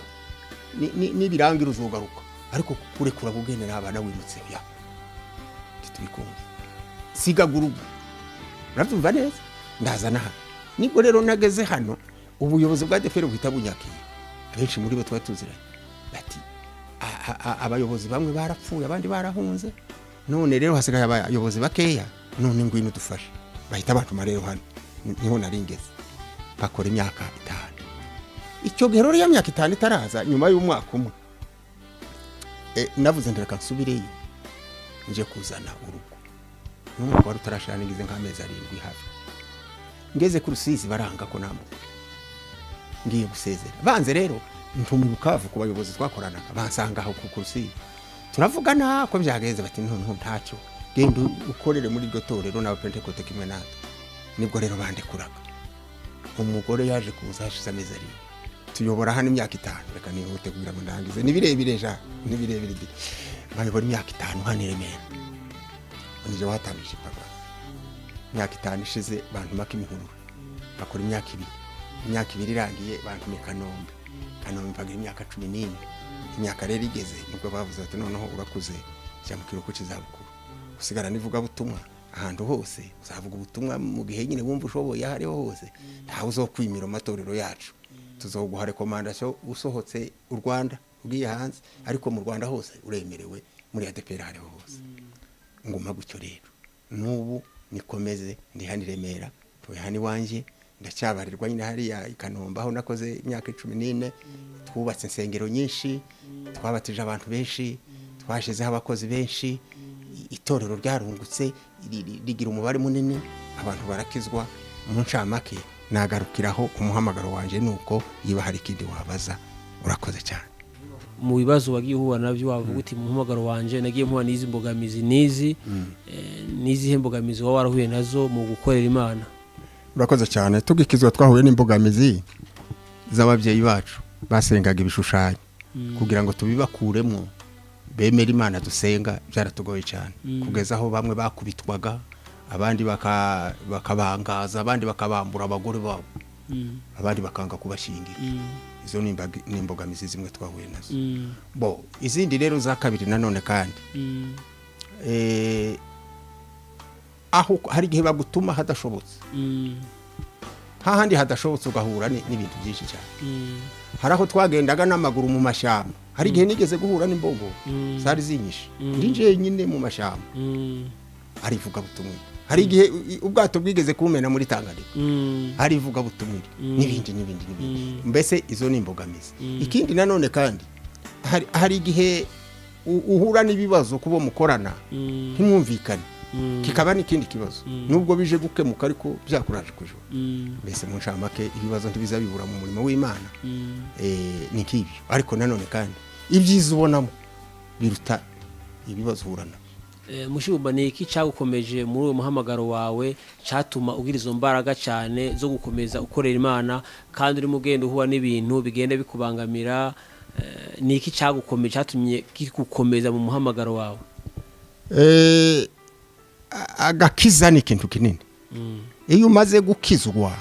nibirangira uzogaruka, ariko kurekura kugendera abana wimutse ya ntitubikunze." Sigaga urugo, urabyumva neza, ndazana hano. Nibwo rero nageze hano, ubuyobozi bwa ADEPR buhita bunyakira. Abenshi muri bo twari tuziranye, bati: "Abayobozi bamwe barapfuye, abandi barahunze, none rero hasigaye abayobozi bakeya, none ngwino udufashe." Bahita bantuma rero hano. Niho nari ngeze, bakora imyaka 5. Icyo gihe rero, ya myaka 5 itaraza, nyuma y'umwaka umwe, navuze nti: "Reka nsubireyo nje kuzana urugo." N'umwaka wari utarashira, ngize nk'amezi 7 hafi. Ngeze ku Rusizi baranga ko nambuka, ngiye gusezera. Banze rero, ntuma i Bukavu ku bayobozi twakoranaga, bansanga aho ku Rusizi, turavugana ko byagenze. Bati: "Noneho ntacyo, genda ukorere muri iryo torero n'Abapentekote kimwe natwe." Nibwo rero bandekuraga. Umugore yaje kuza hashize amezi 7. Tuyobora hano imyaka 5. Reka nihute kugira ngo ndangize, ni birebire ja, ni birebire di. Bayobora imyaka 5 hano i Remera, nije watangije iparuwasi. Imyaka 5 ishize bantuma Kimihurura, bakora imyaka 2. Imyaka 2 irangiye bantuma i Kanombe. Kanombe mpagira imyaka 14. Imyaka rero igeze, nibwo bavuze bati: "Noneho urakuze, jya mu kiruhuko cy'izabukuru, usigara n'ivugabutumwa ahantu hose. Uzavuga ubutumwa mu gihe nyine wumva ushoboye, aho ariho hose, ntawe uzokwimira amatorero yacu. Tuzoguha recommandation usohotse u Rwanda ugiye hanze, ariko mu Rwanda hose uremerewe muri ADEPR, hariho hose." Nguma gutyo rero, n'ubu nikomeze ndi hano i Remera, ntuye hano iwanjye, ndacyabarirwa nyine hariya i Kanombe aho nakoze imyaka 14. Twubatse insengero nyinshi, twabatije abantu benshi, twashyizeho abakozi benshi, itorero ryarungutse, rigira umubare munini, abantu barakizwa. Mu ncamake nagarukiraho, umuhamagaro wanjye ni uko. Niba hari ikindi wabaza, urakoze cyane. Mu bibazo wagiye uhura nabyo, wavuga uti: "Mu muhamagaro wanje nagiye mpura n'izi mbogamizi n'izi." N'izihe mbogamizi waba warahuye nazo mu gukorera Imana? Urakoze cyane. Tugikizwa twahuye n'imbogamizi z'ababyeyi bacu basengaga ibishushanyo. Kugira ngo tubibakuremo bemere Imana dusenga byaratugoye cyane, kugeza aho bamwe bakubitwaga, abandi bakabangaza, abandi bakabambura abagore babo, abandi bakanga kubashyingira. Izo ni imbogamizi zimwe twahuye nazo. Bo izindi rero za kabiri nanone kandi, aho hari igihe bagutuma hadashobotse, hahandi hadashobotse ugahura n'ibintu byinshi cyane. Hari aho twagendaga n'amaguru mu mashyamba. Hari igihe nigeze guhura n'imbogo zari zinyishe, ndi njyenyine mu mashyamba, ari ivugabutumwa. Hari igihe ubwato bwigeze kumena muri Tanganyika, hari ivugabutumwa, n'ibindi n'ibindi n'ibindi. Mbese izo ni imbogamizi. Ikindi nanone kandi, hari igihe uhura n'ibibazo kubo mukorana, ntimwumvikane, kikaba n'ikindi kibazo, nubwo bije gukemuka ariko byakuraje kujura. Mbese mu ncamake, ibibazo ntibiza bibura mu murimo w'Imana. Ni nk'ibyo. Ariko nanone kandi ibyiza ubonamo biruta ibibazo uhura nabyo. Mushumba, ni iki cyagukomeje muri uwo muhamagaro wawe, cyatuma ugira izo mbaraga cyane zo gukomeza ukorera Imana kandi urimo ugenda uhura n'ibintu bigenda bikubangamira? Ni iki cyagukomeje, cyatumye kigukomeza mu muhamagaro wawe? Agakiza ni ikintu kinini. Iyo umaze gukizwa,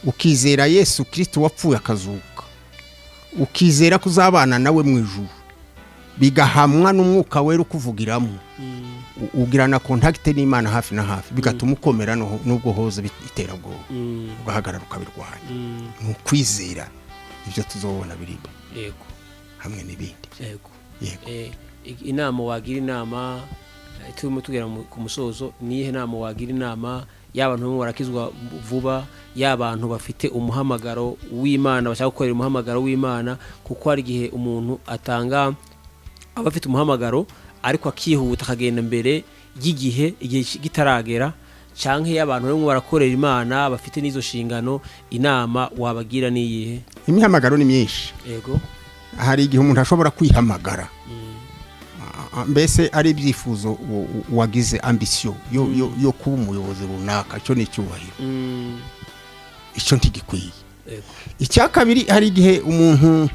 ukizera Yesu Kirisito wapfuye akazuka, ukizera ko uzabana nawe mu ijuru, bigahamwa n'Umwuka Wera ukuvugiramo, ugirana contact n'Imana hafi na hafi, bigatuma ukomera nubwo hoza iterabwoba, ugahagarara ukabirwanya. Ni ukwizera ibyo tuzobona biri imbere hamwe n'ibindi. Yego. Inama wagira inama, turimo tugera ku musozo, niyihe nama wagira inama y'abantu barimo barakizwa vuba, y'abantu bafite umuhamagaro w'Imana, bashaka gukorera umuhamagaro w'Imana? Kuko hari igihe umuntu atanga, aba afite umuhamagaro ariko akihuta akagenda mbere y'igihe, igihe kitaragera. Canke y'abantu barimo barakorera Imana bafite n'izo nshingano, inama wabagira niyihe? Imihamagaro ni myinshi. Hari igihe umuntu ashobora kwihamagara, mbese ari ibyifuzo wagize, ambition yo kuba umuyobozi runaka. Icyo ni icyubahiro, icyo ntigikwiye. Icya kabiri, hari igihe umuntu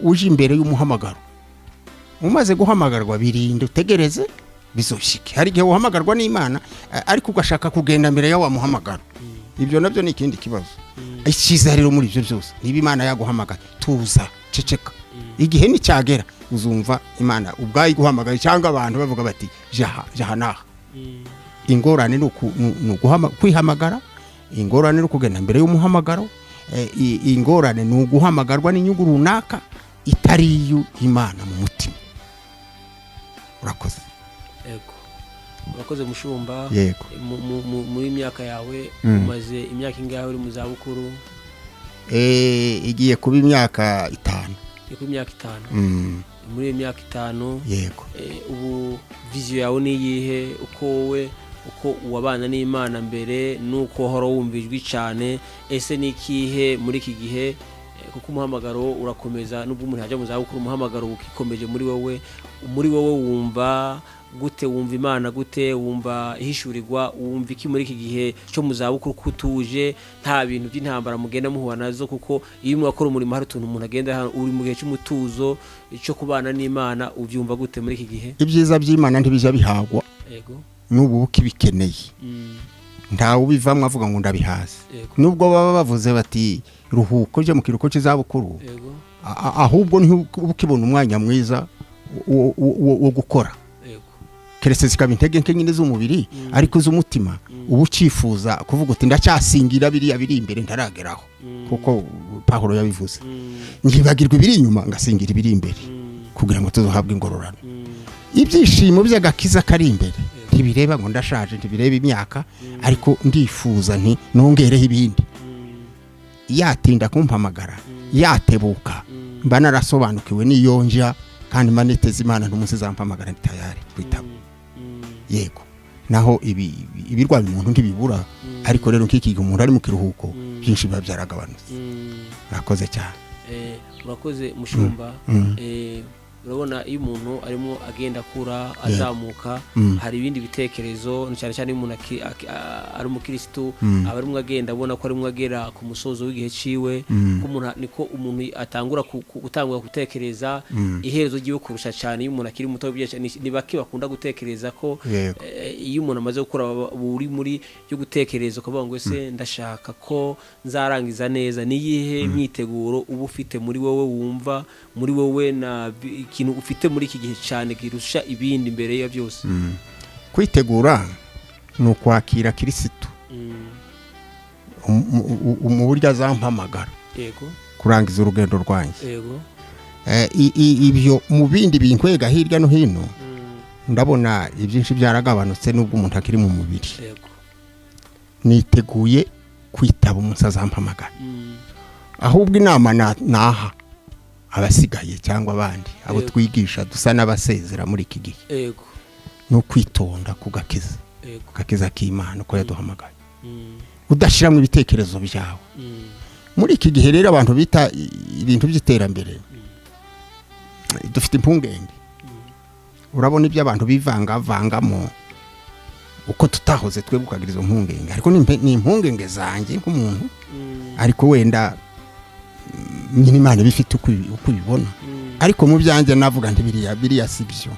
uje imbere y'umuhamagaro, umaze guhamagarwa, birinde, utegereze bizoshike. Hari igihe uhamagarwa n'Imana, ariko ugashaka kugenda mbere ya wa muhamagaro. Ibyo nabyo ni ikindi kibazo. Icyiza rero muri ibyo byose, niba Imana yaguhamagara, tuza, ceceka. Igihe nicyagera uzumva Imana ubwayo iguhamagaye cyangwa abantu bavuga bati: "Jaha, jaha naha." Ingorane ni kwihamagara, ingorane ni ukugenda mbere y'umuhamagaro, ingorane ni uguhamagarwa n'inyungu runaka itari iy'Imana mu mutima. Urakoze. Yego, urakoze, mushumba. Yego. Muri myaka yawe, umaze imyaka ingahe uri mu zabukuru? Igiye kuba imyaka 5. Ni ku myaka 5? Muri iyo myaka 5, Yego. Ubu vision yawe ni iyihe? Uko wowe, uko uwabana n'Imana mbere nuko wahora wumva ijwi cyane, ese ni ikihe muri iki gihe? Kuko umuhamagaro urakomeza nubwo umuntu yajya mu zabukuru, umuhamagaro ukikomeje muri wowe. Muri wowe wumva gute? Wumva Imana gute? Wumva ihishurirwa? Wumva iki muri iki gihe cyo mu zabukuru, ko utuje, nta bintu by'intambara mugenda muhura nazo? Kuko iyo urimo akora umurimo hari utuntu umuntu agenda hano, uri mu gihe cy'umutuzo cyo kubana n'Imana, ubyumva gute muri iki gihe? Ibyiza by'Imana ntibijya bihagwa. N'ubu ukibikeneye, ntawe ubivamo avuga ngo ndabihaze. Nubwo baba bavuze bati ruhuko, ujye mu kiruhuko cy'izabukuru, ahubwo ntiba ukibona umwanya mwiza wo gukora, keretse zikaba intege nke nyine z'umubiri, ariko iz'umutima uba ucyifuza kuvuga uti ndacyasingira biriya biri imbere ntarageraho, kuko Pawulo yabivuze: "Nkibagirwa ibiri inyuma, ngasingira ibiri imbere, kugira ngo tuzahabwe ingororano." Ibyishimo by'agakiza kari imbere ntibireba ngo ndashaje, ntibireba imyaka, ariko ndifuza nti nongereho ibindi. Yatinda kumpamagara, yatebuka, mba narasobanukiwe n'iyo njya, kandi mba niteze Imana n'umunsi zampamagara, ndi tayari kwitaba. Yego, naho ibi ibirwanya umuntu ntibibura, ariko rero nk'iki gihe umuntu ari mu kiruhuko, byinshi biba byaragabanutse. Murakoze cyane. Urakoze, mushumba. Urabona iyo umuntu arimo agenda akura, azamuka, hari ibindi bitekerezo, cyane cyane iyo umuntu ari umukirisitu, aba arimo agenda abona ko arimo agera ku musozo w'igihe ciwe, ko niko umuntu atangura gutangura gutekereza iherezo ryiwe kurusha cyane iyo umuntu akiri muto. Ni bake bakunda gutekereza ko iyo umuntu amaze gukura uri muri yo gutekereza ukavuga ngo ese ndashaka ko nzarangiza neza. Ni iyihe myiteguro uba ufite muri wowe, wumva muri wowe, na ikintu ufite muri iki gihe cyane kirusha ibindi mbere ya byose? Kwitegura ni ukwakira Kirisitu mu buryo azampamagara kurangiza urugendo rwanjye. Ibyo mu bindi binkwega hirya no hino, ndabona ibyinshi byaragabanutse nubwo umuntu akiri mu mubiri. Niteguye kwitaba umunsi azampamagara. Ahubwo inama naha abasigaye cyangwa abandi abo twigisha dusa n'abasezera muri iki gihe, ni ukwitonda ku gakiza, gakiza k'Imana uko yaduhamagaye, udashyiramo ibitekerezo byawe. Muri iki gihe rero abantu bita ibintu by'iterambere, dufite impungenge. Urabona ibyo abantu bivangavangamo uko tutahoze twebwe, ukagira izo mpungenge, ariko ni impungenge zanjye nk'umuntu, ariko wenda nyine Imana iba ifite uko ibibona. Ariko mu byanjye navuga nti biriya biriya si byo.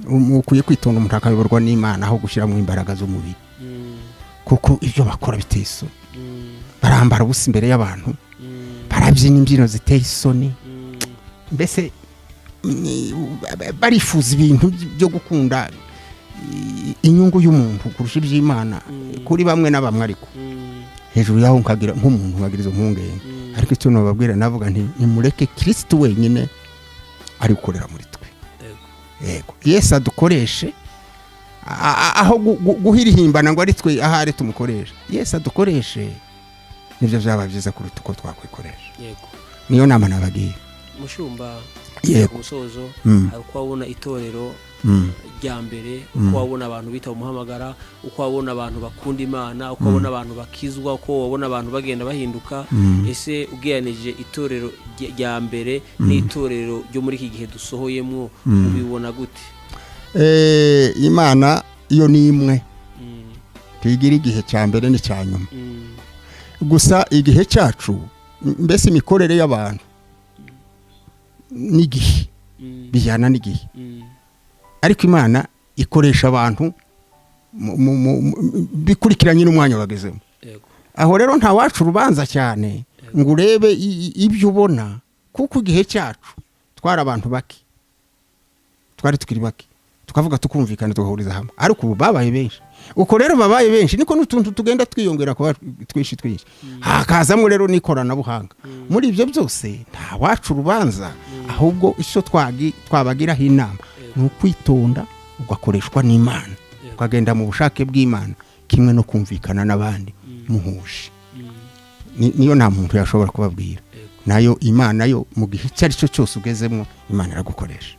Ukwiye kwitonda, umuntu akayoborwa n'Imana aho gushyiramo imbaraga z'umubiri, kuko ibyo bakora biteye isoni. Barambara ubusa imbere y'abantu, barabyina imbyino ziteye isoni, mbese barifuza ibintu byo gukunda inyungu y'umuntu kurusha iby'Imana kuri bamwe na bamwe. Ariko hejuru yaho nkagira nk'umuntu nkagira izo mpungenge, ariko icyo nababwira navuga nti nimureke Kirisitu wenyine ari gukorera muri twe. Yego, Yesu adukoreshe, aho guhirihimbana ngo ari twe ahari tumukoreshe. Yesu adukoreshe, nibyo byaba byiza kuruta uko twakwikoresha. Niyo nama nabagiye. Mushumba, Yego. ku musozo, hari uko wabona itorero Rya mbere, uko wabona abantu bitaba umuhamagara, uko wabona abantu bakunda Imana, uko wabona abantu bakizwa, uko wabona abantu bagenda bahinduka, ese ugereranije itorero rya mbere n'itorero ryo muri iki gihe dusohoyemo, ubibona gute? Imana iyo ni imwe, ntigira igihe cya mbere n'icya nyuma. Gusa igihe cyacu, mbese imikorere y'abantu n'igihe bijyana n'igihe, ariko Imana ikoresha abantu bikurikiranye n'umwanya bagezemo. Aho rero nta wacu urubanza cyane ngo urebe ibyo ubona, kuko igihe cyacu twari abantu bake, twari tukiri bake, tukavuga tukumvikana, tugahuriza hamwe, ariko ubu babaye benshi. Uko rero babaye benshi, niko n'utuntu tugenda twiyongera kuba twinshi twinshi, hakazamo rero n'ikoranabuhanga. Muri ibyo byose nta wacu urubanza, ahubwo icyo twabagiraho inama ni ukwitonda, ugakoreshwa n'Imana, ukagenda mu bushake bw'Imana, kimwe no kumvikana n'abandi muhuje. Niyo nta muntu yashobora kubabwira. Nayo Imana yo, mu gihe icyo ari cyo cyose ugezemo, Imana iragukoresha.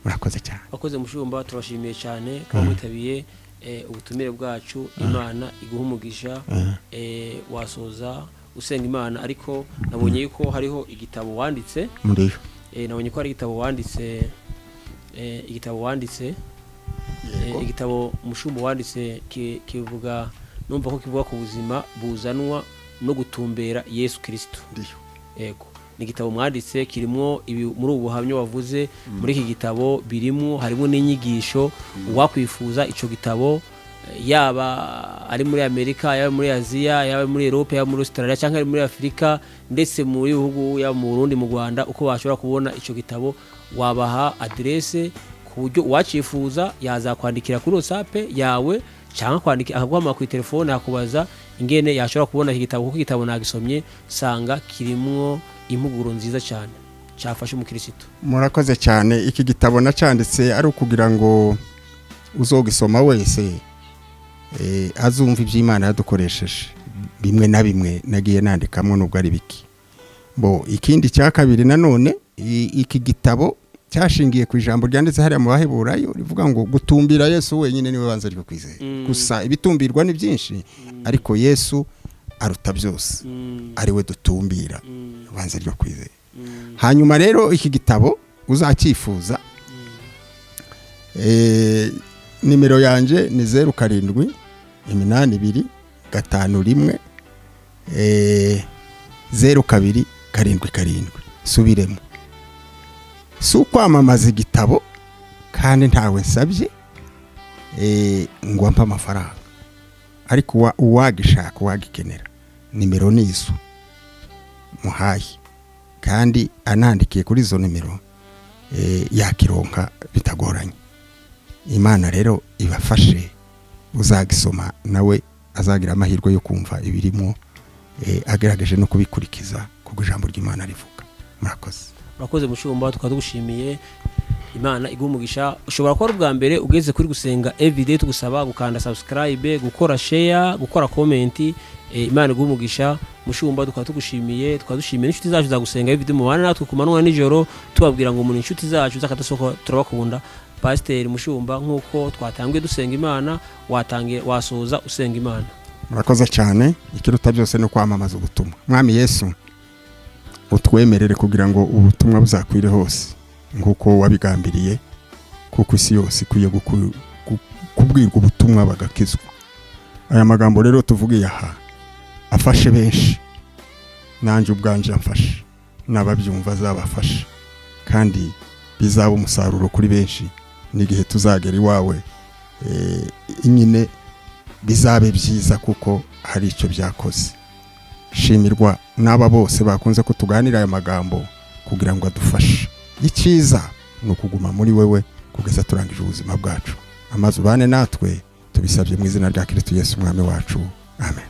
Murakoze cyane. Wakoze, mushumba, turabashimiye cyane kuba mwitabiye ubutumire bwacu. Imana iguha umugisha. Wasoza usenga Imana, ariko nabonye yuko hariho igitabo wanditse. Muriyo. Nabonye ko hari igitabo wanditse, igitabo mushumba wanditse kivuga, numva ko kivuga ku buzima buzanwa no gutumbera Yesu Kirisito. Ndiyo. Yego, ni igitabo mwanditse kirimo ibi muri ubu buhamya wavuze muri iki gitabo birimo, harimo n'inyigisho. Uwakwifuza ico gitabo, yaba ari muri Amerika, yaba muri Aziya, yaba muri Europe, yaba muri Australia, cyangwa ari muri Afurika, ndetse muri bihugu, yaba mu Burundi, mu Rwanda, uko bashobora kubona ico gitabo, wabaha adresse ku buryo uwacifuza yazakwandikira kuri WhatsApp yawe cyangwa kwandika akaguhamagara kuri telefone, akakubaza ingene yashobora kubona iki gitabo, kuko igitabo nagisomye sanga kirimwo impuguro nziza cyane cyafasha umukirisitu. Murakoze cyane. Iki gitabo nacyanditse ari ukugira ngo uzogisoma wese azumva iby'Imana yadukoresheje, bimwe na bimwe nagiye nandikamo nubwo ari biki bo. Ikindi cya kabiri nanone, iki gitabo cyashingiye ku ijambo ryanditse hariya mu Baheburayo rivuga ngo gutumbira Yesu wenyine niwe banza ryo kwizera. Gusa ibitumbirwa ni byinshi, ariko Yesu aruta byose, ari we dutumbira, banza ryo kwizera. Hanyuma rero iki gitabo uzacyifuza, nimero yanjye ni 078251 0277. Subiremo, si ukwamamaza igitabo kandi ntawe nsabye ngo ampe amafaranga, ariko uwagishaka, uwagikenera, nimero ni izo muhaye, kandi anandikiye kuri izo nimero yakironka bitagoranye. Imana rero ibafashe, uzagisoma nawe azagira amahirwe yo kumva ibirimo, agerageje no kubikurikiza kuko ijambo ry'Imana rivuga. Murakoze. Urakoze mushumba, tukaba tugushimiye, Imana iguha umugisha. Ushobora kuba ari ubwa mbere ugeze kuri Gusenga Everyday, tugusaba gukanda subscribe, gukora share, gukora comment. Imana iguha umugisha mushumba, tukaba tugushimiye, tukaba dushimiye n'inshuti zacu za Gusenga Everyday mubana natwe ku manywa nijoro, tubabwira ngo muri inshuti zacu z'akadasohoka, turabakunda. Pasiteri mushumba, nk'uko twatangiye dusenga Imana, watangiye wasoza usenga Imana. Murakoze cyane. Ikiruta byose ni kwamamaza ubutumwa. Mwami Yesu, utwemerere kugira ngo ubutumwa buzakwire hose nk'uko wabigambiriye, kuko isi yose ikwiye kubwirwa ubutumwa bagakizwa. Aya magambo rero tuvugiye aha afashe benshi, nanjye ubwanje amfashe, n'ababyumva azabafashe, kandi bizaba umusaruro kuri benshi n'igihe tuzagera iwawe, nyine bizabe byiza kuko hari icyo byakoze. Shimirwa n'aba bose bakunze ko tuganira aya magambo kugira ngo adufashe. Icyiza ni ukuguma muri wewe kugeza turangije ubuzima bwacu. Amaze ubane natwe, tubisabye mu izina rya Kristo Yesu umwami wacu, amen.